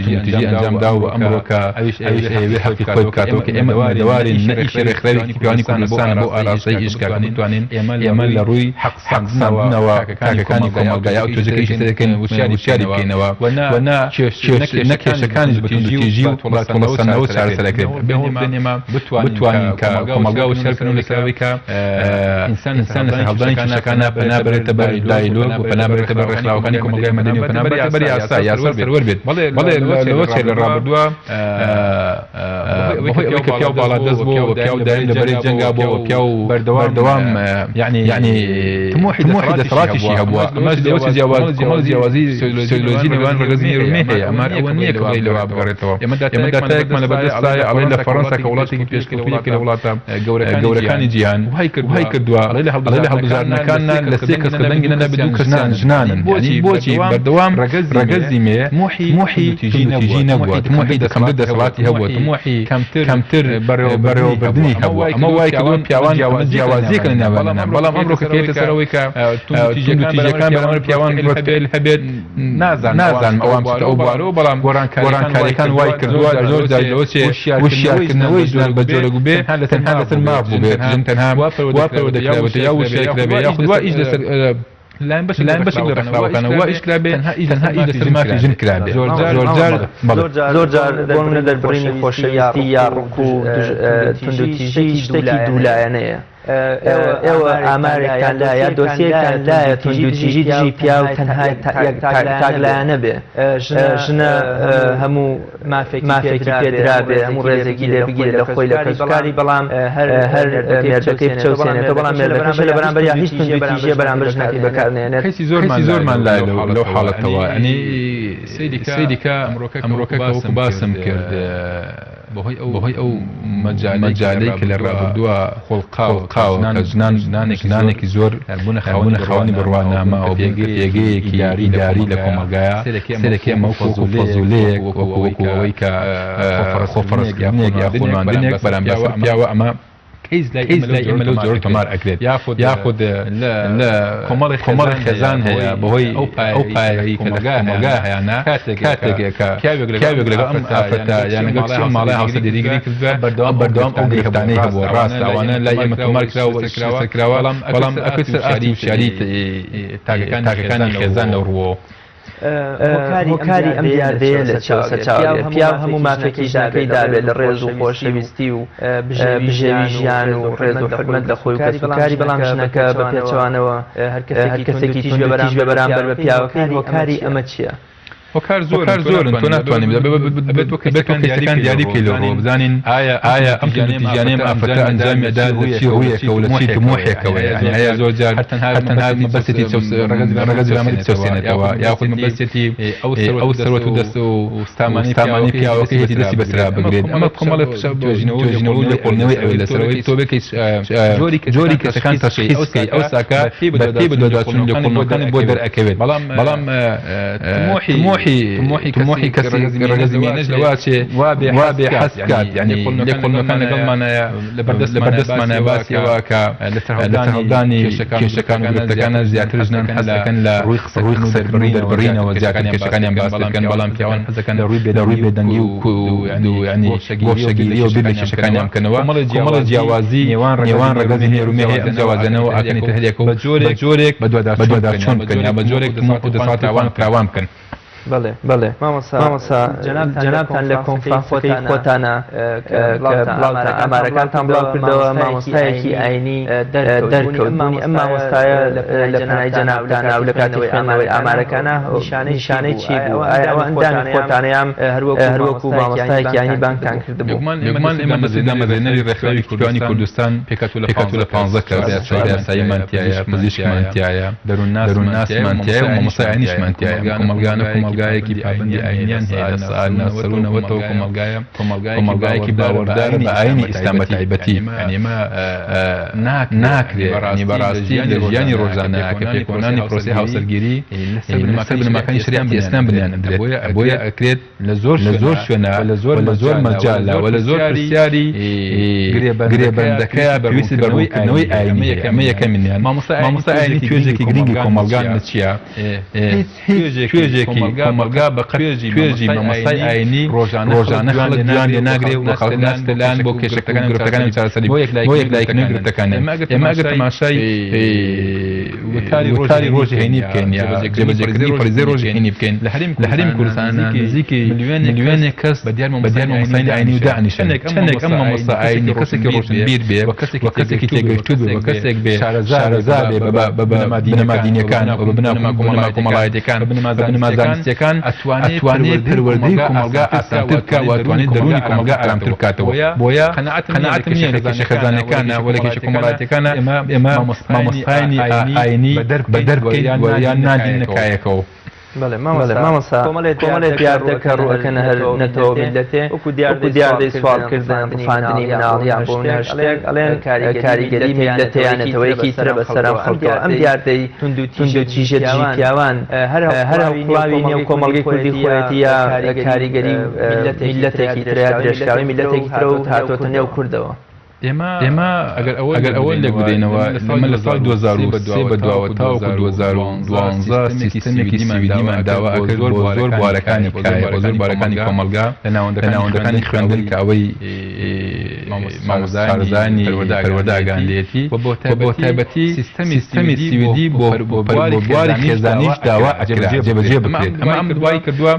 توندوتیژی ئەنجام داوە و ئەمڕۆ کە ئەویش ئەیەوێ حەقی خۆی بکاتەوە کە ئێمە ئومێدەوارین نە ئیشی ڕێکخراوێکی پیاوانی کوردستانە بۆ ئاراستەی ئیش کە بتوانین ئێمە لە ڕووی حەق سەندنەوە تاکەکانی کۆمەڵگا یا ئەو توێژە کە ئیشی لەسەر دەکەین وشیاری بکەینەوە و نە نە کێشەکانیش بە توندوتیژی و بە تۆڵەسەندنەوە چارەسەر ئەکرێت بێ ئێمە بتوانین کە کۆمەڵگا وشیار بکەینەوە لەسەر ئەوەی کە ئینسان لە سەرهەڵدانی کێشەکانە پەنا بەرێتە بەر دایلۆگ و پەنا بەرێتە بەر ڕێکخراوەکانی کۆمەڵگای مەدەنی و پەنا بەرێتە بەر یاسا، یاسا سەروەر بێت. بەڵێ لەوە چێ لە ڕابردووە بەهۆی ئەوەی کە پیاو باڵادەست بووە و پیاو دایم لە بەرەی جەنگا بووە و پیاو بەردەوام بەردەوام یعنی تموحی دەسەڵاتیشی هەبووە. ئەمەش لەوە جیاواز، کۆمەڵ جیاوازی سۆسیۆلۆژی نێوان ڕەگەزی نێر و مێ هەیە. ئەمە ئەوە نییە کە بڵێی لەوە بگەڕێتەوە. ئێمە داتایەکمان لەبەردەستایە ئەڵێ لە فەڕەنسا کە وڵاتێکی پێشکەوتوویەکە لە وڵاتە گەورەکانی جیهان، وای کردووە ئەڵێ لە هەڵبژاردنەکاندا لە سێ کەس کە دەنگی نەدابێت دوو کەسیان ژنانن. بۆچی بەردەوام ڕەگەزی مێ تموحی توندوتیژی نەبووە، تموحی کەمتر دەسەڵاتی هەبووە، تموحی کەمتر بەڕێوەبردنی هەبووە. ئەمە وای کردووە پیاوان ئەمە جیاوازییەکە لە نێوانیاندا. بەڵام ئەمڕۆ کە کەیتە سەر ئەوەی کە توندوتیژیەکان بەرامبەر پیاوان ڕەتفعل هەبێت، نازانم ئەوان بچێتە ئەو بوارەوە، بەڵام گۆڕانکارییەکان وای کردووە زۆر جار لەوە چێ وشیارکردنەوەی ژنان بە جۆرێک بووبێ تەنها لەسەر ماف بووبێت، ژن تەنها وا پەروەردە کرابێت یا وشیار کرابێت یاخود وا ئیش لەسەر لایەن بەشێک لە ڕێکخراوەکانەوە وا ئیش کرابێ تەنها ئیش لەسەر مافی ژن کرابێ. زۆرجار زۆرجار بۆ نمونە دەربڕینی خۆشەویستی یا ڕق و توندوتیژی شتێکی دوولایەنەیە. ئێوە ئامارێکتان لایە یا دۆسیەیەکتان لایە توندوتیژی دژی پیاو تەنها تاکلایەنە بێ، ژنە هەموو مافێکی پێدرابێ، هەموو ڕێزێکی لێ بگیرێ لە خۆی لە کەسوکاری، بەڵام هەر مێردەکەی بچەوسێنێتەوە، بەڵام مێردەکەش لە بەرامبەریا هیچ توندوتیژیە بەرامبەر ژنەکەی بەکارنێنێت. کەیسی زۆرمان لایە لەو حاڵەتەوە، یانی سەیری کە ئەمڕۆکە کە وەکو باسم کرد، بەهۆی ئەو مەجالەی کە لە ڕابردووە خوڵقاوە کە ژنان ژنانێکی زۆر بوونە خاوەنی بڕوانامە و پێگەیەکی ئیداری لە کۆمەڵگایە، سەیرەکەی ئەمە وەکو فەزولەیەک، وەکو ئەوەی کە خۆفەرزکردنێک یا خۆنواندنێک بەرامبەر پیاوە، ئەمە کەیس لای ئێمە لەو جۆرە تۆمار ئەکرێت. یاخود لە کۆمەڵێک خێزان هەیە بەهۆی ئەو پایەی کە لە کۆمەڵگا هەیانە، کاتێک کە پیاوێک لەگەڵ ئەم ئافرەتە یان لەگەڵ کچی ئەم ماڵەی هاوسەرگیری کردووە، بەردەوام ئەو گرفتانەی هەبووە. ڕاستە ئەوانە لای ئێمە تۆمار کراوە و لەسەر کراوە، بەڵام ئەکرێت سەر ئاستی وشیاری تاکەکانی خێزان لەو ڕووەوە. هۆکاری ئەم دیاردەیە لە چیەوە سەرچاوە گرێت؟ پیاو هەموو مافێکی ژنەکەی دابێت لە ڕێز و خۆشەویستی و بژێوی ژیان و ڕێز و حورمەت لە خۆی و کەسوکاری، بەڵام ژنەکە بە پێچەوانەوە هەر کەسێکی توندوتیژ بێ بەرامبەر بە پیاوەکەی، هۆکاری ئەمە چییە؟ هۆکار زۆرن، تۆ ناتوانانی ئەبێت تۆ کەیسەکان دیاری بکەی لەو ڕووەوە بزانین ئایا ئەم توندوتیژیانەی ئەم ئافرەتە ئەنجامی ئەدات لە چی ڕوویەکەوە لە چی تموحێکەوە، یانی ئایا زۆر جار هەر تەنها مەبەستێتی ڕەگەزی بەرامبەری بچەوسێنێتەوە یاخود مەبەستێتی ئەو سەروەت و دەست و سامانی پیاوەکەیەتی دەستی بەسەرا بگرێت. ئەمە کۆمەڵێک توێژینەوە و لێکۆڵینەوەی ئەوێت لەسەرەوەی تۆ بێکەی جۆری کەسەکان تەشخیص بکەی، ئەوساکە بەپێی بەدواداچوون لێکۆڵینەوەکانت بۆ دەرئەکەوێت. بەڵام تموحی کەسی ڕەگەزی مێینەش لەوە ئەچێ وابێ حەز بکات، یانی لێکۆڵینەوەکان لەگەڵمانایە لەبەردەستمانایە باسی ئەوە کە لە سەرهەڵدانی کێشەکان و گرفتەکانە زیاتر ژنان حەز دەکەن لە ڕووی قسەکردن و دەربڕینەوە زیاتر کێشەکانیان باس دەکەن، بەڵام پیاوان حەز دەکەن لە ڕووی بێدەنگی و یانی گۆشەگیریەوە بیر لە کێشەکانیان بکەنەوە. کۆمەڵێ جیاوازی نێوان ڕەگەزی نێر و مێ هەیە، ئەم جیاوازیانەوە ئەکەن ئیتر هەریەکە و بە جۆرێک بەدواداچوون بکەن یا بە جۆرێک تموح و دەسەڵاتی خۆیان فراوان بکەن. بەڵێ مامۆستا، جەنابتان لە کۆنفرانسەکەی خۆتانا کە بڵاوتان ئامارەکانتان بڵاو کردەوە، مامۆستایەکی ئاینی دەرکەوت، بوونی ئەم مامۆستایە لە پەنای جەنابتانا و لە کاتی خوێندنەوەی ئامارەکانا نیشانەی چی بوو؟ ئایا ئەوە ئەندامی خۆتانە یان هەروەکو مامۆستایەکی ئاینی بانگتان کردبوو؟ بێگومان ئێمە دامەزرێنەری ڕێکخراوی کوردانی کوردستان پێکهاتوو لە 15 کەس، یاساییمان تیایە، پزیشکمان تیایە، دەروونناسمان تیایە و مامۆستای ئاینیشمان تیایە. ئەم کۆمەڵگانە کۆمەڵگایەکی پابەندی ئاینیان هەیە لە سەروو نەوەتەوە کۆمەڵگایەکی باوەڕدارە بە ئاینی ئیسلام بە تایبەتی. یانی ئێمە ناکرێ یانی بەڕاستی لە ژیانی ڕۆژانە کە پێکهێنانی پرۆسەی هاوسەرگیری لەسەر بنەماکانی شەریعەتی ئیسلام بنیان ئەندرێت، بۆیە ئەکرێت لە زۆر شوێنا و لە زۆر مەجالا و لە زۆر پرسیاری گرێبەندەکەیا پێویستت بە ڕوونکردنەوەی ئایینی هەیە. ئەمە یەکەمینیان. مامۆستای ئایینی توێژێکی گرینگی کۆمەڵگان لە چییە؟ هیچ توێژێکی کۆمەڵگا بە قەد توێژی مامۆستای ئایینی ڕۆژانە خەڵک گوێیان لێ ناگرێ و خەڵک ناچێتە لایان بۆ کێشەکان و گرفتەکانیان چارەسەری بۆ یەکلاییکردنەوەی گرفتەکانیان. ئێمە ئەگەر تەماشای. وتاری ڕۆژی هەینی بکەین یا جێبەجێکردنی فەریزەی ڕۆژی هەینی بکەین لە هەرێمی کوردستان نزیکەی ملیۆنێک کەس بە دیار مامۆستایانی ئاینی و دائەنیشن. چەندێک ئەم مامۆستا ئاینی کەسێکی ڕۆشنبیر بێ و کەسێکی تێگەیشتوو بێ و کەسێک بێ شارەزا بێ بە بنەما دینیەکان و بە بنەما کۆمەڵایەتیەکان بە بنەما زانستیەکان ئەتوانێ پەروەردەی کۆمەڵگا ئاسانتر بکا و ئەتوانێ دەروونی کۆمەڵگا ئارامتر بکاتەوە. بۆیە قەناعەتم نییە لە کێشە خێزانیەکانە و لە کێشە کۆمەڵایەتیەکانە ئێمە مامۆستایانی ئاینی بەدەر بکەین و یان نادینە کایەکەوە. بەڵێ مامۆستا کۆمەڵێ دیاردە کە ڕووئەکەنە هەر نەتەوە میللەتێ وەکو دیاردەی سواڵکردن، ڕفاندنی مناڵ یان بۆ هەر شتێک ئەڵێن کاریگەری میللەتێ یان نەتەوەیەکی ترە بەسەر ئەم خەڵکەوە. ئەم دیاردەی توندوتیژیە دژی پیاوان هەر هەڵقوڵاوی نێو کۆمەڵگەی کوردی خۆیەتی یا کاریگەری میللەتێکی ترە یا درێژکراوەی میللەتێکی ترە و هاتۆتە نێو کوردەوە؟ ئێمە ئەگەر ئەوە لێک بدەینەوە، ئێمە لە ساڵی 2003 بە دواوە تاوەکو 2012 سیستەمێکی سویدیمان داوا ئەکرد بۆ زۆر بوارەکانی کایە، بۆ زۆر بوارەکانی کۆمەڵگا لە ناوەندەکانی خوێندن کە ئەوەی مامۆستایانی پەروەردە ئاگایان لێیەتی و بۆ تایبەتی سیستەمی سویدی بۆ بواری خێزانیش داوا ئەکرا جێبەجێ بکرێت. ئەمە ئەم وای کردووە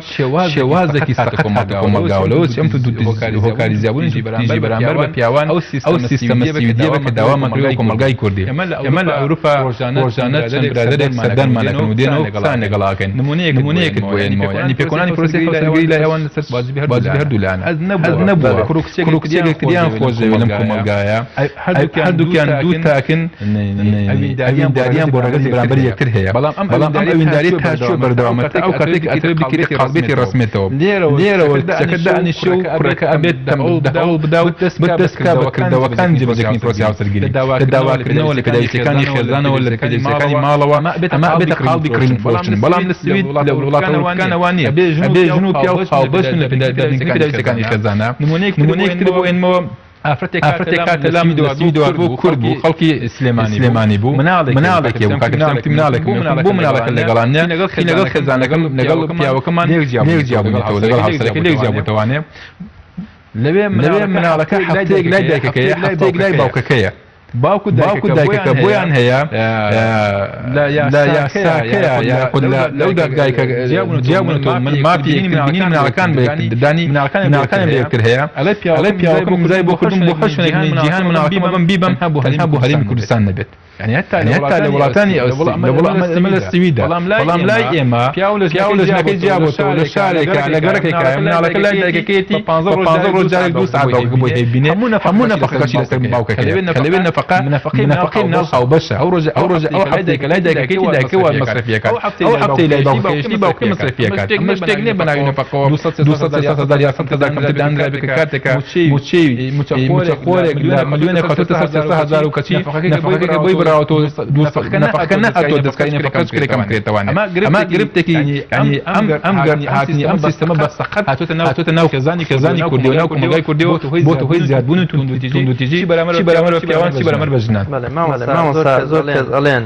شێوازێکی سەقەت هاتە کۆمەڵگاوە لەوە چی ئەم هۆکاری زیابوونی توندوتیژی بەرامبەر بە پیاوان ئەو سیستەمە سویدیە بە کە داوامان کردووە بۆ کۆمەڵگای کوردی. ئێمە لە ئەوروپا ڕۆژانە چەند برادەرێک سەردانمان ئەکەن و دێنەوە قسەیان لەگەڵ ئەکەین. نموونەیەکت بۆ ئێنمەوە یانی پێکهێنانی پرۆسەی هاوسەرگیری لای ئەوان لەسەر واجبی هەردوو لایەنە. هەست نەبووە کوڕ و کچێک یەکتریان خۆشدەوێت لەم کۆمەڵگایە هەردووکیان دوو تاکن ئەوینداریان بۆ ڕەگەزی بەرامبەر یەکتر هەیە، بەڵام ئەم ئەوینداریە تا کوێ بەردەوامە تا ئەو کاتەی کە ئەتەوێت بیکەیتە قاڵبێتی ڕەسمیەتەوە. لێرەوە کچەکە دائەنیشێ و کوڕەکە ئەبێت هەوڵ بدا و دەست بکا بە کردەوەکانی جێبەجێکردنی پرۆسەی هاوسەرگیری، لە داواکردنەوە، لە پێداویستیەکانی خێزانەوە، لە پێداویستیەکانی ماڵەوە، ئەمە ئەبێتە قاڵبی کڕین و فرۆشتن. بەڵام لە سوید، لە وڵاتە ئەوروپیەکانە وا نییە، ئەبێ ژن و پیاو هاوبەش بن لە دابینکردنی پێداویستیەکانی خێزانە. نموونەیەکی تر بۆ ئێنمەوە، ئافرەتێک هاتە لام لە سویدەوە بوو، کورد بوو، خەڵکی سلێمانی بوو، مناڵێکی هەبوو، کاکە حسێن وتی مناڵێکم هەیە، بۆ مناڵەکەت لەگەڵا نییە؟ وتی لەگەڵ خێزانەکەم، لەگەڵ پیاوەکەمان لێک جیابووینەتەوە، لەگەڵ هاوسەرەکەی لێک جیابووتەوانێ. لەوێ مناڵەکە هەفتەیەک لای دایکەکەیە، هەفتەیەک لای باوکەکەیە. باوک و دایکەکە بۆیان هەیە لە یاساکەیا یاخود لەو دادگای کە جیابوونەتەوە من مافی یەکتربینینی مناڵەکان بە یەکتر دانی مناڵەکانیان بە یەکتر هەیە ئەڵێ پیاوەکەم گوزای بۆ کردم بۆ هەر شوێنێک جیهان مناڵەکەم ببەم بیبەم تەنها بۆ هەرێمی کوردستان نەبێت. یعنی هەتا لە وڵاتانی ئەمە لە سویدە، بەڵام لای ئێمە پیاو لە ژنەکەی جیابۆتەوە لە شارێکا لە گەڕەکێکا مناڵەکە لای دایکەکەیەتی بە 15 ڕۆژ جارێک 2 سەعات باوکەکە بۆی هەیبینێ هەموو نەفەقەکەشی لەسەر باوکەکەیە کە لەوێ نەفەقە نەفەقەی مناڵ هاوبەشە ئەو ڕۆژە ئەو ڕۆژە ئەو هەفتەیە کە لای دایکەکەیەتی دایکە وا مەسرەفی ئەکات ئەو هەفتەی لای باوکەکەیەتی باوکەکەی مەسرەفی ئەکات ئەمە شتێک نییە بە ناوی نەفەقەوە 200 300 هەزار یا 100 هەزار کەمتر دانرابێ کە کاتێکە مووچەی مووچەخۆرێک لە ملیۆنێک خەوتۆتە سەر 300 هەزار و کەچی نەفەقەکە بۆی بڕاوەتەوە نەفەقەکە نەهاتووە دەستکاری نەفەقەش کرێ کەم کرێتەوانێ ئەمە گرفتێکی یانی ئەم ئەم هاتنی ئەم سیستەمە بە سەقەت هاتۆتە ناو خێزانی کوردی و ناو کۆمەڵگای کوردی و بۆتە هۆی زیادبوونی توندوتیژی چی بەرامبەر بە پیاوان چی بەرامبەر بە ژنان. بەڵێ مامۆستا زۆر کەس ئەڵێن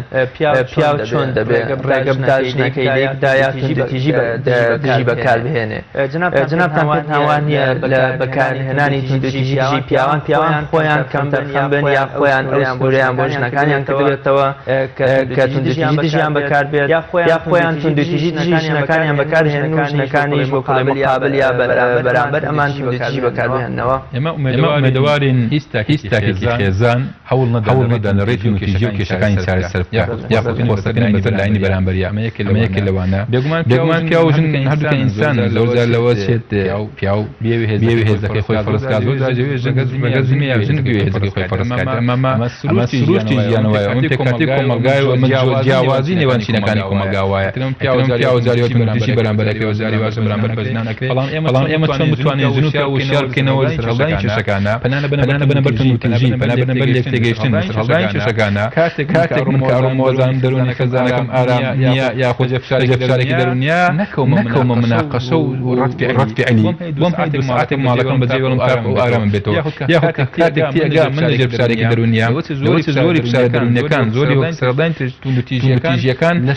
پیاو چۆن دەبێ ڕێگە بدا ژنەکەی لێی بدا یا توندوتیژی دژی بەکار بهێنێ؟ جەنابتان پێتان وا نییە لە بەکارهێنانی توندوتیژی دژی پیاوان، پیاوان خۆیان کەمتەرخەم بن یا خۆیان ئەو سنوورەیان بۆ ژنەکانیان کردبێتەوە کە توندوتیژی دژیان بەکاربێت یا خۆیان توندوتیژی دژی ژنەکانیان بەکارهێنن و ژنەکانیش بۆ کوڵی مقابل یا بەرامبەر ئەمان توندوتیژی بەکاربهێننەوە؟ ئێمە ئومێدەوارین هیچ تاکێکی خێزان هەوڵ نەدەن لە ڕێی توندوتیژی و کێشەکانی چارەسەر بکات یاخود خۆسەپێنی بەسەر لایەنی بەرامبەریا، ئەمە یەکێ لەوانە. بێگومان پیاو و ژن هەردووکیان ئینسانن، زۆر جار لەوە چێت پیاو بیەوێ هێزەکەی خۆی فەرز کات، زۆر جار دەیەوێ ڕەگەزی مێ یا ژن بیەوێ هێزەکەی خۆی فەرز کات. ئەمە سروشتی ژیانە وایە، ئەمە پێکهاتەی کۆمەڵگایە و ئەمە جیاوازی نێوان چینەکانی کۆمەڵگا وایە. پیاو جاری وا توندوتیژی بەرامبەر ئەکرێ و جاری واش بەرامبەر بە ژنان ئەکرێ، بەڵام ئێمە چۆن بتوانین ژن و پیاو وشیار بکەینەوە لە سەرهەڵدانی کێشەکانە، پەنا نەبەنە بەر توندوتیژی، پەنا بەرنە بەر لێکتێگەیشتن لە سەرهەڵدانی کێشەکانە. کاتێک من کە ئەڕۆمەوە ئەزانم دەروونی خێزانەکەم ئارام نییە یاخود لەژێر فشارێکی دەروونییە، نەکەومە موناقەشە و ڕەد فیعلی، بۆم هەیە دوو سەعاتێک ماڵەکەم بەجێ بێڵم تا ئارامم بێتەوە، یاخود کاتێک تێئەگا من لەژێر فشارێکی دەروونییام، لەوەچ زۆری فشارە دەروونییەکان. دەروونیەکان، زۆری سەرهەڵدانی توندوتیژییەکان لە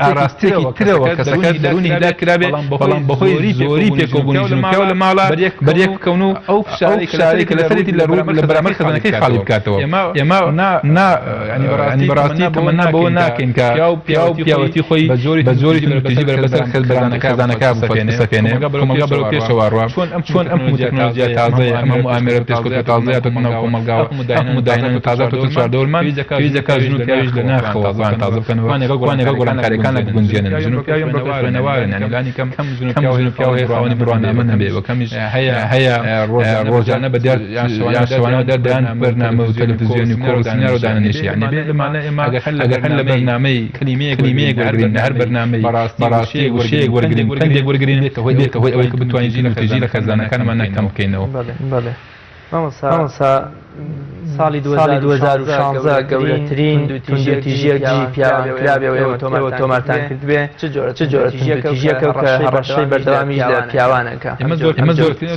ئاراستەیەکی ترەوە کەسەکە دەروونی هیلاک کرابێ، بەڵام بەهۆی زۆری پێکەوەبوونی ژن و پیاو لە ماڵا بەریەک بکەون و ئەو فشارەی کە لەسەرێتی لە ڕوو لە بەرامبەر خێزانەکەی خاڵی بکاتەوە. ئێمە نا یانی بەڕاستی تەمەنا بەوە ناکەین کە پیاو پیاوەتی خۆی بە جۆری توندوتیژی بەسەر خێزانەکە بسەپێنێ، کۆمەڵگا بەرەو پێشەوە ڕوا. چۆن ئەم هەموو تەکنۆلۆجیا تازەیە، ئەم هەموو ئامێرە پێشکەوتووە تازەیە هاتۆتە ناو کۆمەڵگاوە، ئەم هەموو داهێنان و تازە هاتۆتە چواردەورمان، پێویست دەکات ژن و پیاویش لە ناخەوە خۆیان تازە بکەنەوە، خوا لەگەڵ گۆڕانکارییەکانە بگونجێنن. ژن و پیاوی ئەمڕۆکە خوێنەوارن، یانی لانی کەم کەم ژن و پیاو هەیە خاوەنی بڕوانامە نەبێ و کەمیش هەیە ڕۆژانە بە دیار یان شەوانە بە دیار دەیان بەرنامە و تەلەفزیۆنی و کۆڕ و سینارۆ دانەنیشێ. یانی بێ لەمانە ئێمە ئەگەر هەر لە بەرنامەی کەلیمەیەک وەرگرین، لە هەر بەرنامەی بەڕاستی وشەیەک وەرگرین، پەندێک وەرگرین، بێتە هۆی ئەوەی کە بتوانین توندوتیژی لە خێزانەکانماندا کەم بکەینەوە. بەڵێ مامۆستا ساڵی 2016 گەورەترین توندوتیژییەک دژی پیاوان کرابێ و ئێوە تۆمارتان کردبێ، چ جۆرە توندوتیژییەکە و کە هەڕەشەی بەردەوامیش لە پیاوانەکە؟ ئێمە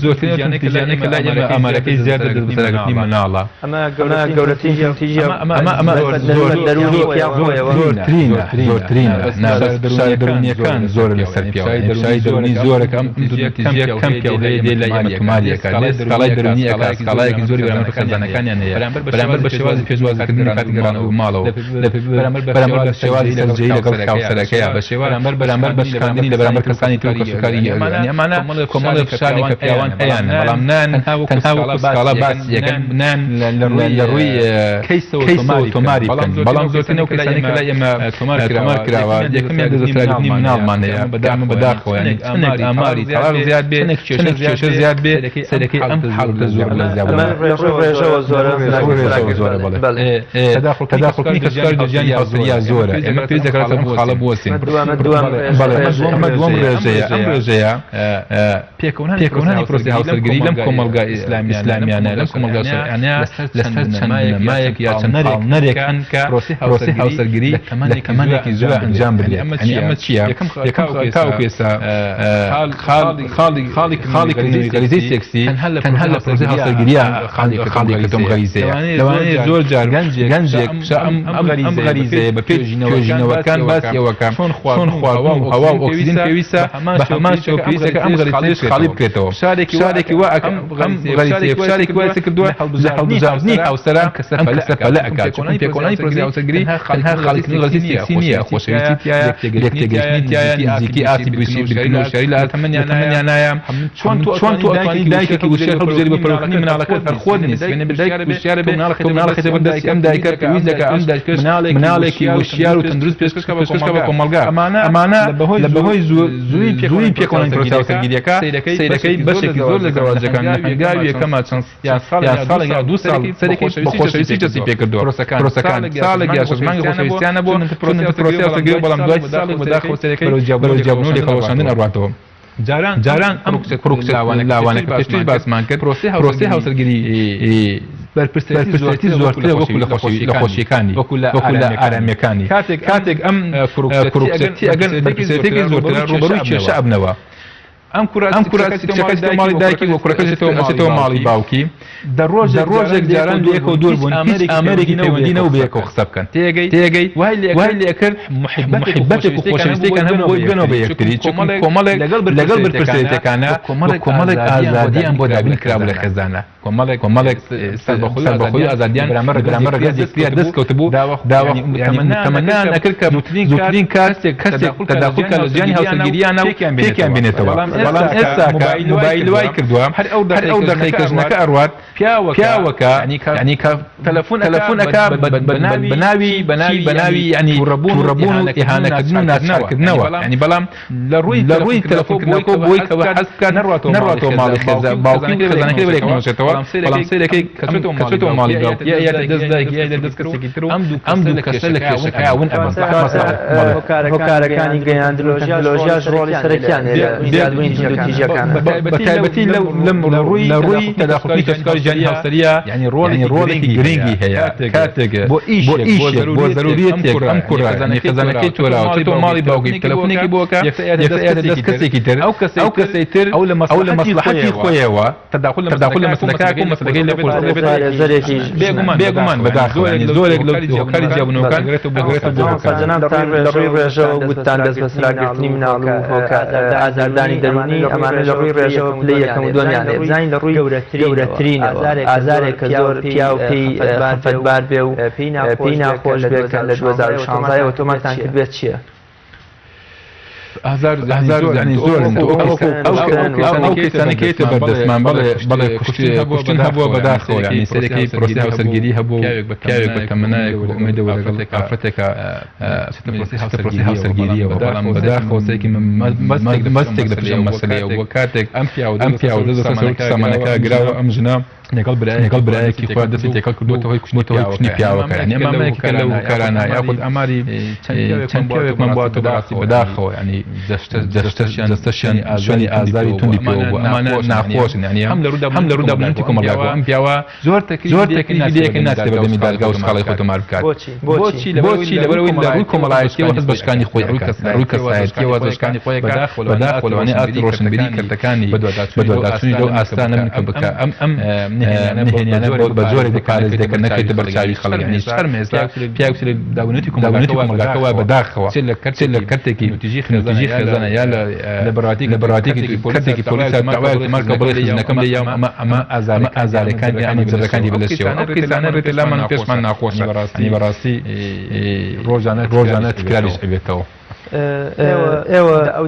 زۆرترین توندوتیژیانەی کە لای ئێمە ئامارەکەی زیاتر دەستبەسەراگرتنی مناڵە. ئەمە گەورەترین توندوتیژییە ئەمە دەروونی پیاو خۆیەوە. زۆرترینە نا بەس فشارە دەروونییەکان زۆرە لەسەر پیاو، یانی فشاری دەروونی زۆرە کە ئەم توندوتیژییە کەم پیاو هەیە دێ لای ئێمە تۆماری ئەکات، لێ سکاڵای دەروونی ئەکات، سکاڵایەکی زۆری بەرامبەر بە خێزانەکانیان هەیە، بەرامبەر بە شێوازی پێشوازیکردن لە کاتی گەڕانەوە بۆ ماڵەوە، بەرامبەر بە شێوازی سەرجێیی لەگەڵ هاوسەرەکەیا، بەرامبەر بە شکاندنی لە بەرامبەر کەسانی تر و کەسوکاری یانی ئەمانە کۆمەڵێک فشارن کە پیاوان هەیانە، بەڵام نایەن تەنها وەکو سکاڵا باسی ئەکەن، نایەن لە ڕووی کەیسەوە تۆماری بکەن، بەڵام زۆرترین ئەو کەیسانەی کە لای ئێمە تۆمار کراوە، یەکەمیان دەستبەسەراگرتنی مناڵمان هەیە، ئەمە بەداخەوە یانی چەندێک ئاماری تەڵاق زیاد بێ، چەندێک کێشە زیاد بێ، سەیرەکەی ئەم حاڵەتە زۆر لە زیاد ئەمە لە ڕووی ڕێژەوە زۆرە، لە ڕووی ڕێژەوە زۆرە، بەڵێ. تەداخولکردنی کەسوکاری لە ژیانی هاوسەرییا زۆرە، ئێمە پێویست دەکات لەسەر ئەم خاڵە بوەستین. بەڵێ، ئەمە دووەم ڕێژەیە، ئەم ڕێژەیە پێکەوەنانی پرۆسەی هاوسەرگیری لەم کۆمەڵگا ئیسلامیانە، لەم کۆمەڵگا شەرعیانە لەسەر چەند بنەمایەک یا چەند پاڵنەرێک هەن کە پرۆسەی هاوسەرگیری لە تەمەنێکی زووە ئەنجام بدرێت. یانی ئەمە چییە؟ یەکەم تاوەکو ئێستا خاڵی کردنەوەی غەریزەی سێکسی تەنها لە پرۆسەی هاوسەرگیرییا خاڵی کردنەوەی غەریزەیە. لەوانەیە زۆر جار گەنجێک ئەم غەریزەیە بە پێی توێژینەوەکان باسی ئەوەکە چۆن خواردن و هەوا و ئۆکسجین پێویستە، بە هەمان شێوە پێویستە کە ئەم غەریزەیەش خاڵی بکرێتەوە. فشارێکی وا ئەم غەریزەیە فشارێکی وای لەسەر کردووە لە هەڵبژاردنی هاوسەرا ئەم کەسە پەلە ئەکات، چونکە پێکەوەنانی پرۆسەی هاوسەرگیری تەنها خاڵیکردنی غەریزەی سێکسی نییە، خۆشەویستی تیایە، لێکتێگەیشتنی تیایە، نزیکی ئاستی بیرکردنەوە و هۆشیاری لە تەمەنیانایە. چۆن تۆ ئەتوانی دایکێکی وشیار هەڵبژێری بۆ پەروەردەکردنی مناڵەکەت هەر خۆت نیت، سبەینێ دایکێکی وشیار بێ تۆ مناڵەکەت بەر دەستی ئەم دایکە پێویست دەکات ئەم دایکەش مناڵێکی وشیار و تەندروست پێشکەش بکات بە کۆمەڵگا. ئەمانە لە بەهۆی زووی پێکەوەنانی پرۆسەی هاوسەرگیرییەکە سەیرەکەی بەشێکی زۆر لە زەواجەکان لە هەنگاوی یەکەما چەند ساڵێک یا دوو ساڵ سەرێکی بە خۆشەویستی دەستی پێکردووە پرۆسەکان ساڵێک یا شەش مانگی خۆشەویستیان نەبووە چونکە پرۆسەی هاوسەرگیری بەڵام دوای ساڵێک بەداخەوە سەیرەکەی بەرەو جیابوونەوە و لێکهەڵوەشاندن ئەڕواتەوە. جاران ئەم کوڕ و کچە لاوانە کە پێشتریش باسمان کرد پرۆسەی هاوسەرگیری بەرپرسیارێتی زۆرترە وەکو لە خۆشییەکانی وەکو لە ئارامییەکانی کاتێک ئەم کوڕ و کچە تێئەگەن بەرپرسیارێتییەکی زۆرترە ڕووبەڕووی کێشە ئەبنەوە. ئەم کوڕە کچەکە چێتەوە ماڵی دایکی و کوڕەکە چێتەوە ماڵی باوکی. دە ڕۆژێک جاران لەیەکەوە دوور بوون، هیچ ئامێرێکی پەیوەندی نەبوو بەیەکەوە قسە بکەن. تێگەی؟ وای لێکرد موحیبەتێک و خۆشەویستییەکیان هەبوو بۆی بگەنەوە بە یەکتری، چونکە کۆمەڵێک لەگەڵ بەرپرسیارێتییەکانا و کۆمەڵێک ئازادییان بۆ دابین کرابوو لە خێزانا، کۆمەڵێک سەربەخۆیی و ئازادییان بەرامبەر ڕەگەزی یەکتریان دەست کەوتبوو، داوا یانی تەمەنایان ئەکرد کە زووترین کات کەسێک تەداخول بکات لە ژیانی هاوسەرگیرییانا و پێکیان بێنێتەوە. بەڵام ئێستا کە مۆبایل وای کردووە هەر ئەو دەقەی کە ژنەکە ئەڕوات پیاوەکە یانی کە تەلەفون ئەکا بە ناوی بە ناوی یانی تووڕەبوون و ئیهانەکردن و ناچارکردنەوە یانی بەڵام لە ڕووی تەلەفونکردنەوەکەوە بۆی کە حەز بکات نەڕواتەوە ماڵی خێزان باوکی و خێزانەکەی بەرێک نەوەشێتەوە بەڵام سەیرەکەی کە چێتەوە ماڵی باوکی یا یاتە دەست دایکی یا یاتە دەست کەسێکی تر و ئەم دوو کەسە لە کێشەکەیا ون ئەبن. هۆکارەکانی گەیاندن و تەکنەلۆژیاش ڕۆڵی سەرەکیان هەیە لە زیادبوونی. توندوتیژیەکانە؟ بە تایبەتی لەم لە ڕووی تەداخولی کەسوکاری ژیانی هاوسەریە، یعنی ڕۆڵێکی گرنگی هەیە کاتێک بۆ ئیشێک، بۆ زەروریەتێک ئەم کوڕە، یعنی خێزانەکەی تۆراوە، تۆ ماڵی باوکی تەلەفۆنێکی بۆ کە یەکسەر دەست کەسێکی تر، ئەو کەسەی تر ئەو لە مەسڵەحەتی خۆیەوە تەداخول لە مەسەلەکە و مەسەلەکەی لێ قورستر بێت. پارێزەرێکیش بێگومان بەداخەوە، یعنی زۆرێک لەو هۆکاری جیابوونەوەکان ئەگەڕێتەوە بۆ هۆکار. جەنابتان لە ڕووی ڕێژەوە وتتان دەستبەسەراگرتنی مناڵ و ئازاردانی دەروونی، ئەمانە لە ڕووی ڕێژەوە پلەی یەکەم و دووەمیان هەیە. بزانین لە ڕووی گەورەترینەوە ئازارێک کە زۆر پیاو پێی خەفەتبار بێ و پێی ناخۆش بێ کە لە 2016 ەوە تۆمارتان کردبێت چییە؟ ئازار یعنی زۆرن. ئەو کەسانەی کە یێتە بەردەستمان، بەڵێ کوشتن هەبووە بەداخەوە، یعنی سەرەکەی پرۆسەی هاوسەرگیری هەبوو، پیاوێک بە تەمەنایەک و ئومێدەوە لەگەڵ ئافرەتێکە چێتە پرۆسەی هاوسەرگیریەوە، بەڵام بەداخەوە سەرەکی مەستێک لە پشت ئەم مەسەلەیەوە بووە. کاتێک ئەم پیاوە دەست بەسەر سامانەکە گراوە، ئەم ژنە لەگەڵ برایەکی خۆیان دەستی تێکەڵ کردووەتە هۆی کوشتنی پیاوەکە. یعنی ئەمە یەکێکە لەو هۆکارانە، یاخود ئاماری چەند پیاوێکمان بووەتە بەڕاستی بەداخەوە، یعنی جەستەشیان شوێنی ئازاری توندی پێوە بووە. ئەمانە ناخۆشن، یعنی هەم لە ڕوودا بنەمەتی کۆمەڵگاکەوە ئەم پیاوە زۆر تەکلیفی لێ ناچێتە بەردەمی دادگا و سکاڵای خۆی تۆمار بکات. بۆچی؟ لەبەرئەوەی لە ڕووی کۆمەڵایەتیەوە هەست بە شکانی خۆی ئەکات، لە ڕووی کەسایەتیەوە هەست بە شکانی خۆی ئەکات. بەداخەوە لەوانەیە ئاستی ڕۆشنبیری کەرتەکانی بەدواداچوونی لەو ئاستە نەبن کە بکە ئەم نهێنیانە بە جۆرێک بپارێزرێت کە نەکەوێتە بەر چاوی خەڵک. یعنی شەرمە ئێستا پیاو لە داونەتی کۆمەڵگاکە وایە بەداخەوە چ لە کەرتێکی توندوتیژی خێزانە یا لە بەڕاتێکی کەرتێکی پۆلیس داوایەک تۆمار کە بڵێ خزمەکەم لێ یاوم، ئەمە ئەمە ئازارەکانی ئەمە جەبرەکانی بەلەشیەوە. ئەو کەیسانە ڕێتە لامان پێشمان ناخۆشە، یعنی بەڕاستی ڕۆژانە تکراریش ئەبێتەوە. ئێوە ئەو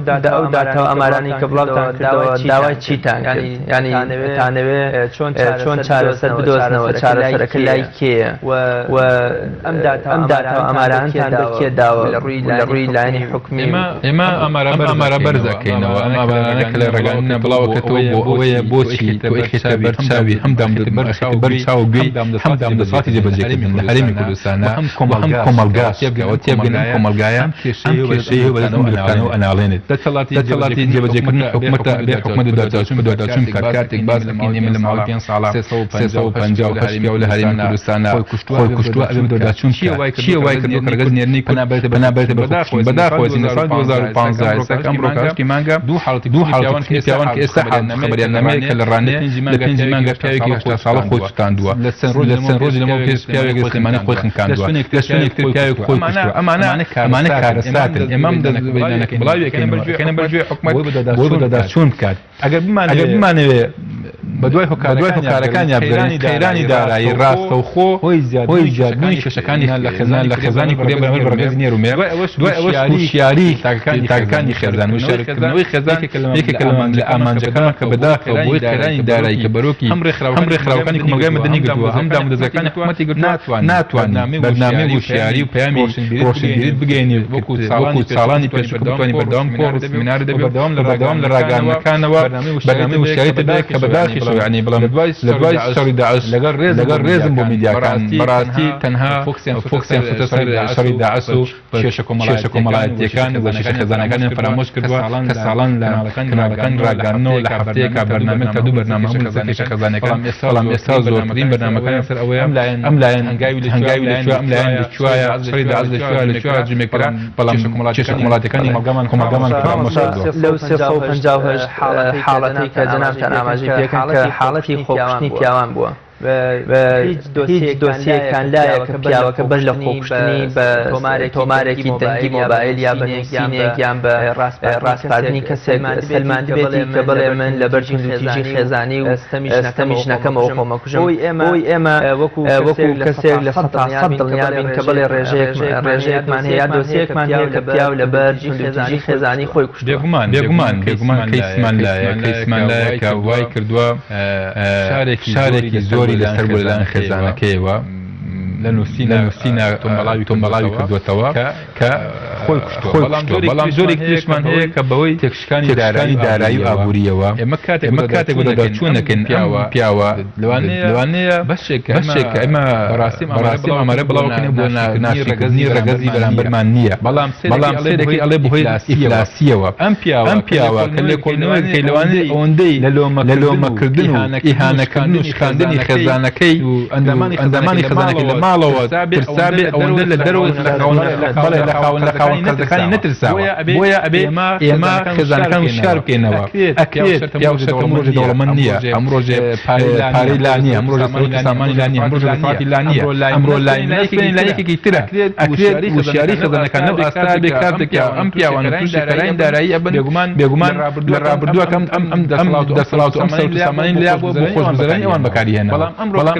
داتا و ئامارانەی کە بڵاوتان کردەوە داوای چیتان کرد؟ یانی تانەوێ چۆن چارەسەر بدۆزنەوە؟ چارەسەرەکە لای کێیە؟ و ئەم داتا و ئامارانەتان بە کێ داوە لە ڕووی لایەنی حکومی؟ ئێمە ئامارە بەرز ئەکەینەوە، ئەم ئامارانە کە لە ڕێگانە بڵاوەکەتەوە بۆ ئەوەیە بۆچی تۆ ئەیخەیتە بەر چاوی هەم دامودەزگا و گوێی هەم دامودەزگاتی جێبەجێکردن لە هەرێمی کوردستانە و هەم کۆمەڵگا تێبگەن ئەم کۆمەڵگایە ئەم کێشەیە بەدەست ئەم گرفتانەوە ئەناڵێنێت. دەسەڵاتی جێبەجێکردنی حکومەتە بێ حکومەت بەدواداچوون بکات. کاتێک باس دەکەین ئێمە لە ماوەی پێنج ساڵە 358 پیاو لە هەرێمی کوردستانە خۆی کوشتووە، ئەبێ بەدواداچوون بکات. چییە وای کردووە کە ڕەگەز نێرنەی کورد پەنا بەرێتە بەر خۆکوشتن؟ بەداخەوە لە ساڵی 2015 ئێستا کە ئەمڕۆ کە هەشتی مانگە دوو حاڵەتی کوشتنی پیاوان کە ئێستا خەبەریان نامەیە کە لە ڕانیە لە پێنجی مانگە پیاوێکی 80 ساڵە خۆی سوتاندووە، لە چەند ڕۆژی لەمەو پێش پیاوێک لە سلێمانی خۆی خنکاندووە، لە شوێنێک تر پیاوێک خۆی کوشتووە. ئەمانە کارەساتن. ئێمە ئەم دەستبەردانەکە بڵاوی ئەکەینەوە بەر گوێی حکومەت بۆی بەدواداچوون بکات. ئەگەر بمانەوێ بەدوای هۆکارەکانیا بگەڕێین، قەیرانی دارایی ڕاستەوخۆ هۆی زیادبوونی کێشەکانی لە خێزانی کوردی بەرامبەر بە ڕەگەزی نێر و مێ، دوای ئەوەش هۆشیاری تاکەکانی خێزان، هۆشیارکردنەوەی خێزان یەکێکە لە ئامانجەکان کە بەداخەوە بەهۆی قەیرانی دارایی کە بەرۆکی هەم ڕێکخراوەکانی کۆمەڵگای مەدەنی گرتووە هەم دامودەزگاکانی حکومەتی گرتووە، ناتوانین بەرنامەی هۆشیاری و پەیامی ڕۆشنبیریت بگەیەنین وەکو ساڵانی پێشوو کە بتوانین بەردەوام کۆڕ و سیمینار دەبێت و بەردەوام لە ڕاگەیاندنەکانەوە بەرنامەی هۆشیاری دەبێت کە بەداخیشەوە یانی بڵێم لە دوای شەڕی داعش لەگەڵ ڕێزم بۆ میدیاکان بەڕاستی تەنها فۆکسیان خستە سەر شەڕی داعش و کێشە کۆمەڵایەتییەکان و کێشە خێزانەکانیان فەرامۆش کردووە کە ساڵان لە کەناڵەکانی ڕاگەیاندنەوە لە هەفتەیەکا بەرنامەیەک تا دوو بەرنامە هەبوون لەسەر کێشە خێزانیەکان، بەڵام ئێستا زۆرترین بەرنامەکانیان سەر ئەوەیە ئەم لایەن هەنگاوی لە کوێ ئەم لایەن لە کوێیە شەڕی داعش لە کوێیە لە کوێ جمێ کرا، بەڵام کێشە کۆمەڵایەتیەکانی کۆمەڵگامان فەرامۆش کردووە. لەو 358 حاڵەتەی کە جەنابتان ئاماژەی پێکرد کە حاڵەتی خۆکوشتنی پیاوان بووە، هیچ دۆسیەیەکتان لایە کە پیاوەکە بەر لە خۆکوشتنی بە تۆمارێکی دەنگی مۆبایل یا بە نووسینێک یان بە ڕاسپاردنی کەسێک سەلماندبێتی کە بڵێ من لەبەر توندوتیژی خێزانی و ستەمی ژنەکەمەوە خۆمەکوژم؟ بۆی ئێمە وەکو کەسێک 100% دڵنیا بین کە بڵێ ڕێژەیەکمان هەیە یا دۆسیەیەکمان هەیە کە پیاو لەبەر توندوتیژی خێزانی خۆی کوشتووە. بێگومان بێگومان بێگومان کەیسمان لایە کەیسمان لایە کە وای کردووە شارێکی زۆری لەسەر بوو لەلایەن خێزانەکەیەوە. لە نووسینە تۆمبەڵاوی کردوێتەوە کە خۆی کوشتووە. بەڵام زۆرێک تریشمان هەیە کە بەهۆی تێکشکانی دارایی و ئابووریەوە، ئێمە کاتێک بەدواداچوون دەکەین پیاوە لەوانەیە بەشێک کە ئێمە بەڕاستی ئامارە بڵاوکردن بۆ ناشیکردنی ڕەگەزی بەرامبەرمان نییە، بەڵام سەیرەکەی ئەڵێ بەهۆی ئیفلاسیەوە ئەم پیاوە کە لێکۆڵینەوەیەک لەوانەیە ئەوەندەی لە لۆمەکردن و ئیهانەکردن و شکاندنی خێزانەکەی و ئەندامانی خێزانەکەی لە ماڵەوە ترسابێ، ئەوەندە لە دەرەوە لە خاوەن قەرزەکانی نەترساوە. بۆیە ئەبێ ئێمە خێزانەکان وشیار بکەینەوە. ئەکرێت پیاو شەرتە ئەم ڕۆژێ دەوڵەمەند نییە، ئەم ڕۆژێ پارەی لا نییە، ئەم ڕۆژێ سەروەت و سامانی لا نییە، ئەم ڕۆژێ دەسەڵاتی لا نییە، ئەمڕۆ لای لایەکێکی ترە. ئەکرێت وشیاری خێزانەکان لەو ئاستە بێ کاتێک کە ئەم پیاوانە تووشی قەیرانی دارایی ئەبن، بێگومان لە ڕابردووە کە ئەم دەسەڵات و ئەم سەروەت و سامانەی لیا بووە بۆ خۆشگوزەرانی ئەوان بەکاری هێناوە، بەڵام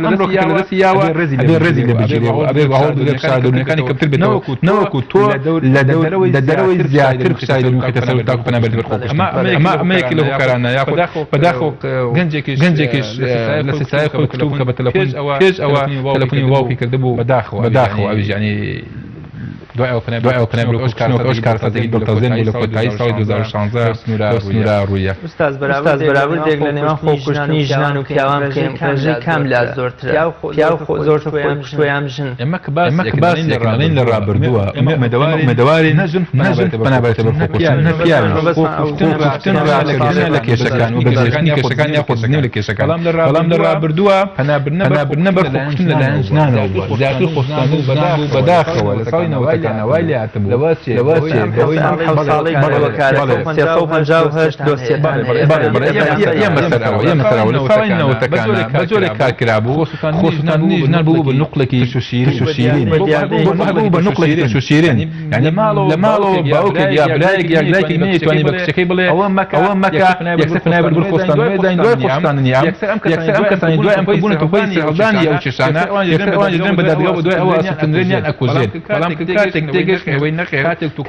ئەمڕۆ کە لە دەستی یاوە ئەبێ ڕێزی لێ بگیرێ و ئەبێ هەوڵ بدرێ فشارە دەروونیەکانی کەمتر بێتەوە، نەوەکو تۆ لە دەرەوەی زیاتر فشاری دەروونی بخەیتە سەر و تاکو پەنا بەرێتە بەر خۆکوشتن. ئەمە یەکێک لە هۆکارانە، یاخود بەداخەوە گەنجێکیش لە سیستای خۆی کوشتبوو کە بە تەلەفۆن پێش ئەوە تەلەفۆنی باوکی کردبوو، بەداخەوە ئەویش یانی دوای ئەوە پەنای بەرەو خۆکوشتن ئەوەش کارەساتێکی دڵتەزێن بوو لە کۆتایی ساڵی 2016 لەو سنوورە ڕوویە. ئوستاز بەراوردێک لە نێوان خۆکوشتنی ژنان و پیاوان بکەین، ڕێژەی کام لا زۆرترە؟ پیاو زۆرتر خۆی کوشتووە یان ژن؟ ئێمە کە باس دەکەین لە ڕابردووە، ئێمە ئومێدەوارین نە ژن پەنا بەرێتە بەر خۆکوشتن نە پیاویش. خۆکوشتن ڕاکردنە لە کێشەکان و بەجێهێشتنی کێشەکان یان خۆدزینەوە لە کێشەکان. بەڵام لە ڕابردووە پەنابردنە بەر خۆکوشتن لەلایەن ژنانەوە بووە، زیاتر خۆسوتاندن ژنان بوو. بەداخەوە لە ساڵی نەوەتەکانە وای لێ هاتبوو لەوە چێ بەهۆی ئەم حەوت ساڵەی بەڕێوەکارەکە 358 دۆسیەتان هەیە. ئێمە سەر ئەوە ئێمە سەر ئەوە لە ساڵی نەوەتەکانە بە جۆرێک کار کرابوو خۆسوتاندنی ژنان بوو بە نوقڵێکی ترش و شیرین، بوو بە نوقڵێکی ترش و شیرین، یانی لە ماڵەوە باوکێک یا برایەک یا دایکێک نەیتوانی بە کچەکەی بڵێ ئەوە مەکە، یەکسەر پەنای برد بۆ خۆسوتاندن، دوای خۆسوتاندنی ئەم یەکسەر ئەم کەسانەی دوای ئەم کە بوونەتە هۆی سەرهەڵدانی ئەو کێشانە، یەکسەر ئەوان دەدرێن بە دادگا و دوای ئەوە ئەسوتێنرێن یان ئەکوژرێن. بەڵام کە کاتێک تێگەشتن لەوەی نەخێر کاتێک تۆ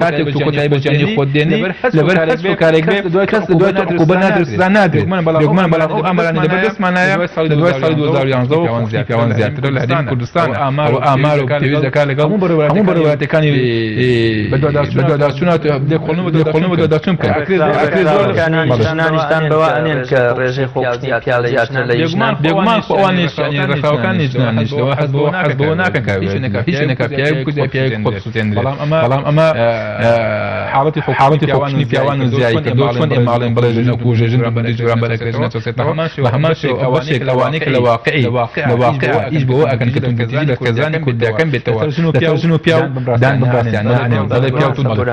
کۆتایی بە ژیانی خۆت دێنی لەبەر هەچ هۆکارێک بێ کەس لە دوای تۆ عقوبە نادرێت سزا نادرێت. بێگومان بەڵام ئەو ئامارانەی لەبەر دەستمانایە لە دوای ساڵی 2011 ەوە خۆکوشتنی پیاوان زیاترە لە هەرێمی کوردستان. ئەوە ئامار و پێویست دەکات لەگەڵ هەموو بەڕێوەبەرایەتیەکانی بەدواداچوون لێکۆڵینەوە بەدواداچوون بکەن. ئەکرێت زۆر ژنانیشتان بەوە ئەنێن کە ڕێژەی خۆکوشتنی پیاو زیاترە لە ژنان؟ بێگومان خۆ ئەوانیش یانی ڕێکخراوەکانی ژنانیش لەوە حەز بەوە ناکەن کە هیچ نەکا پیاوێک بکوژێ پیاوێک خۆ بسوتێنرێت. بەڵام ئەمە حاڵەتی خۆکوشتنی پیاوان و زیایی کردووە. چۆن ئێمە ئەڵێن بڵێ ژن ئەکوژێ، ژن بەندی بەرامبەر ئەکرێ، ژن ئەچەوسێتەوە، بە هەمان شێوە ئەو بەشێک لەوانەی کە لە واقعی لە واقع ئیش بەوە ئەکەن کە توندوتیژی لە خێزانی کوردییەکان بێتەوە لەسەر ژن و پیاو دان بە ڕاستیان نانێن، دەڵێ پیاو توند بەڵێ.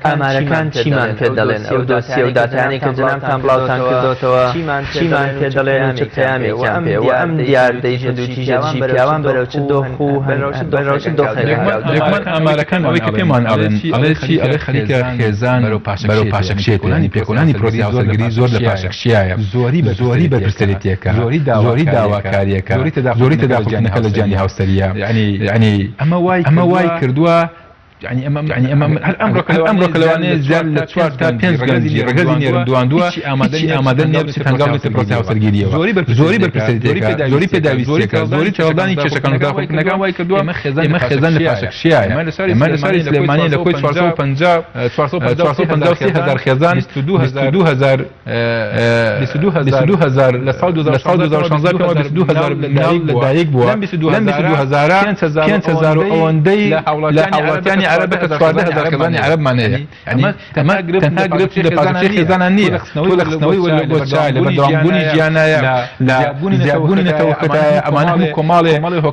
ئامارەکان چیمان پێ دەڵێن؟ ئەو دۆسیە و داتایانەی کە جەنابتان بڵاوتان کردۆتەوە چیمان پێ دەڵێن و چ پەیامێکیان پێیە؟ وە ئەم دیاردەی توندوتیژە دژی پیاوان بەرەو چ دۆخ و بەرەو چ دۆخێک هەنگاو دەنێت؟ بێگومان ئامارەکان ئەوەی کە پێمان ئەڵێن ئەڵێ چی؟ ئەڵێ خەریکە خێزان بەرەو پاشەکشێ دێت، پێکهێنانی پرۆسەی هاوسەرگیری زۆر لە پاشەکشیایە، زۆری بەرپرسیارێتییەکە، زۆری داواکارییەکە، زۆری تەداخولکردنەکە لە ژیانی هاوسەرییە، یەعنی ئەمە وای کردووە، یەعنی ئەمە هەر ئەمڕۆ کە لەوانەیە زیاد لە 4 تا 5 گەنجی ڕەگەزی نێرم دواندووە، هیچی ئامادە نییە بچێت هەنگاو بنێتە پرۆسەی هاوسەرگیرییەوە، زۆری بەرپرسیارێتییەکە، زۆری پێداویستییەکە، زۆری تێهەڵدانی کێشەکان و داخولکردنەکان وای کردووە ئێمە خێزان لە پاشەکشیایە، ئێمە لە شاری سلێمانی لە کۆی 453 هەزار خێزان 22 هەزار 22 هەزار لە ساڵ 2016 پێوە 22 هەزار مناڵ لەدایک بووە، لەم 22 هەزارە 5 هەزار و ئەوەندەی لە هاوڵاتیانی عەرەبە کە 14 هەزار خێزانی عەرەبمان هەیە. ئەمە تەنها گرفتی لە پاشەکشەی خێزانان نییە، تۆ لە خستنەوەی وەچە، لە بەردەوامبوونی ژیانایە، لە زیادبوونی نەتەوەکەدایە، ئەمانە هەموو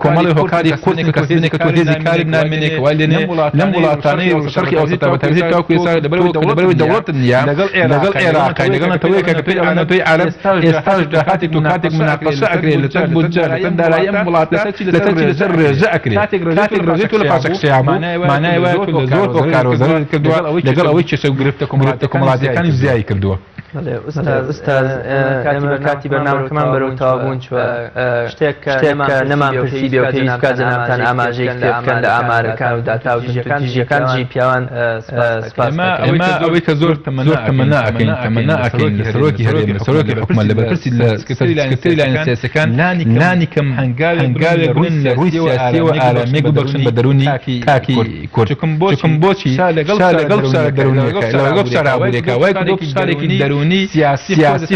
کۆمەڵێ هۆکاری قورسن کە کەسێک کە تۆ هێزی کارت نامێنێ کە وای لێنێ لەم وڵاتانەی شەرقی ئەوسەتا بە تایبەتی تاوەکو ئێستا لەبەرئەوەی دەوڵەتت نییە لەگەڵ عێراق لەگەڵ نەتەوەیەکە کە پێی ئەڵێن نەتەوەی عەرەب، ئێستاش داهاتێک تۆ کاتێک موناقەشە ئەکرێ لەسەر بودجە لەسەر دارایی ئەم وڵاتە لەسەر چی لەسەر ڕێژە ئەکرێ، کاتێک ڕێژەی تۆ لە پاشەکشەیا بوو مانای وایە تۆ لە زۆر هۆکارەوە زەرەرت کردووە لەگەڵ ئەوەی کێشە و گرفتە کۆمەڵایەتییەکانیش زیای کردووە. ئوستاز، ئێمە کاتی بەرنامەکەمان بەرەو تەواوبوون چووە، شتێک کە نەمان پرسی بێ و پێویست بکات جەنابتان ئاماژەیەکی پێ بکەن لە ئامارەکان و داتا و توندوتیژییەکان دژی پیاوان، سوپاس دەکەین. ئێمە ئەوەی کە زۆر تەمەنا ئەکەین، تەمەنا ئەکەین لە سەرۆکی هەرێم، لە سەرۆکی حکومەت، لە بەرپرسی لە سکرتێری لایەنە سیاسییەکان لانی کەم هەنگاوێک بنێن لە ڕووی سیاسییەوە ئارامییەک ببەخشن بە دەروونی تاکی کورد. چونکم بۆچی شا لەگەڵ فشارە دەروونییەکە، لەگەڵ فشارە ئابوورییەکە وای کردووە فشارێکی دەروونی سیاسی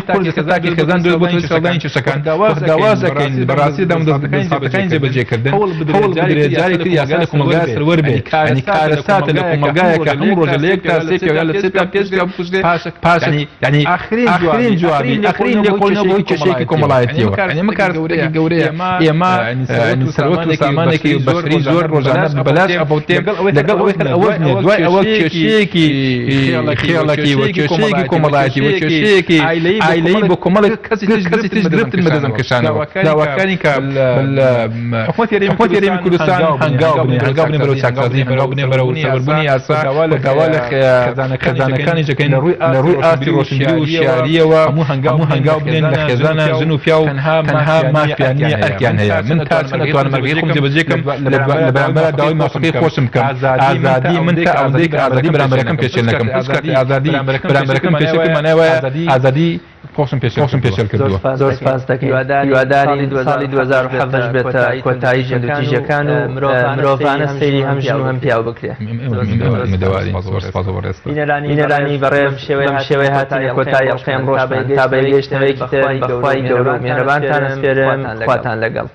قورس لەسەر تاکی خێزان دروست بۆتەوە سەرهەڵدانی کێشەکان. داواش ئەکەین بەڕاستی دامودەزگاکانی جێبەجێکردن هەوڵ بدرێت جارێکی تر یاسا لە کۆمەڵگا سەروەر بێت. یانی کارەساتە لە کۆمەڵگایەکە هەموو ڕۆژە لە یەک تا سێ پیاو یا لە سێ پیاو پێنج پیاو بکوژرێ پاش یانی ئاخرین جوابی ئاخرین لێکۆڵینەوە بەهۆی کێشەیەکی کۆمەڵایەتیەوە. یانی ئەمە کارەساتێکی گەورەیە. ئێمە سەروەت و سامانێکی بەشەری زۆر ڕۆژانە بەبەلاش ئەفەوتێ لەگەڵ ئەوەی هەر ئەوەش نییە دوای ئەوە کێشەیەکی خێڵەکی و کێشەیەکی کۆمەڵایەتی و کێشەیەکی عایلەیی بۆ کۆمەڵێک کەسی تریش گرفتن بەدەست ئەم کێشانەوە. داواکارین کە حکومەتی هەرێمی کوردستان هەنگاو بنێ، هەنگاو بنێ بەرەو چاکسازی، هەنگاو بنێ بەرەو سەروەربوونی یاسا و داوا لە خێزانەکانیش دەکەین لە ڕووی ئاستی ڕۆشنبیری و هۆشیارییەوە هەموو هەنگاو بنێن لە خێزانە ژن و پیاو تەنها مافیان نییە ئەرکیان هەیە. من تا چەند ئەتوانم ئەرکەکەی خۆم جێبەجێ کەم لە بەرامبەرا داوای مافەکەی خۆشم بکەم. ئازادی من تا ئەوەندەی کە ئازادی بەرامبەرەکەم پێشێل نەکەم. هیچ کاتێ ئازادی بەرامبەرەکەم پێشێل کرد مانای وایە ئازادی خۆشم پێشێل کردووە. زۆر سوپاس دەکەین. هیوادارین ساڵی 2017 بێتە کۆتایی توندوتیژیەکان و مرۆڤانە سەیری هەم ژن و هەم پیاو بکرێ. ئومێدەوارین. زۆر سوپاس بۆ بەڕێزتان. بینەرانی بەڕێز بەم شێوەیە هاتینە کۆتایی ئەڵقەی ئەمڕۆشمان. تا بەیەکگەیشتنەوەیەکی تر بەخوای گەورە و میهرەبانتان ئەسپێرم. خواتان لەگەڵ.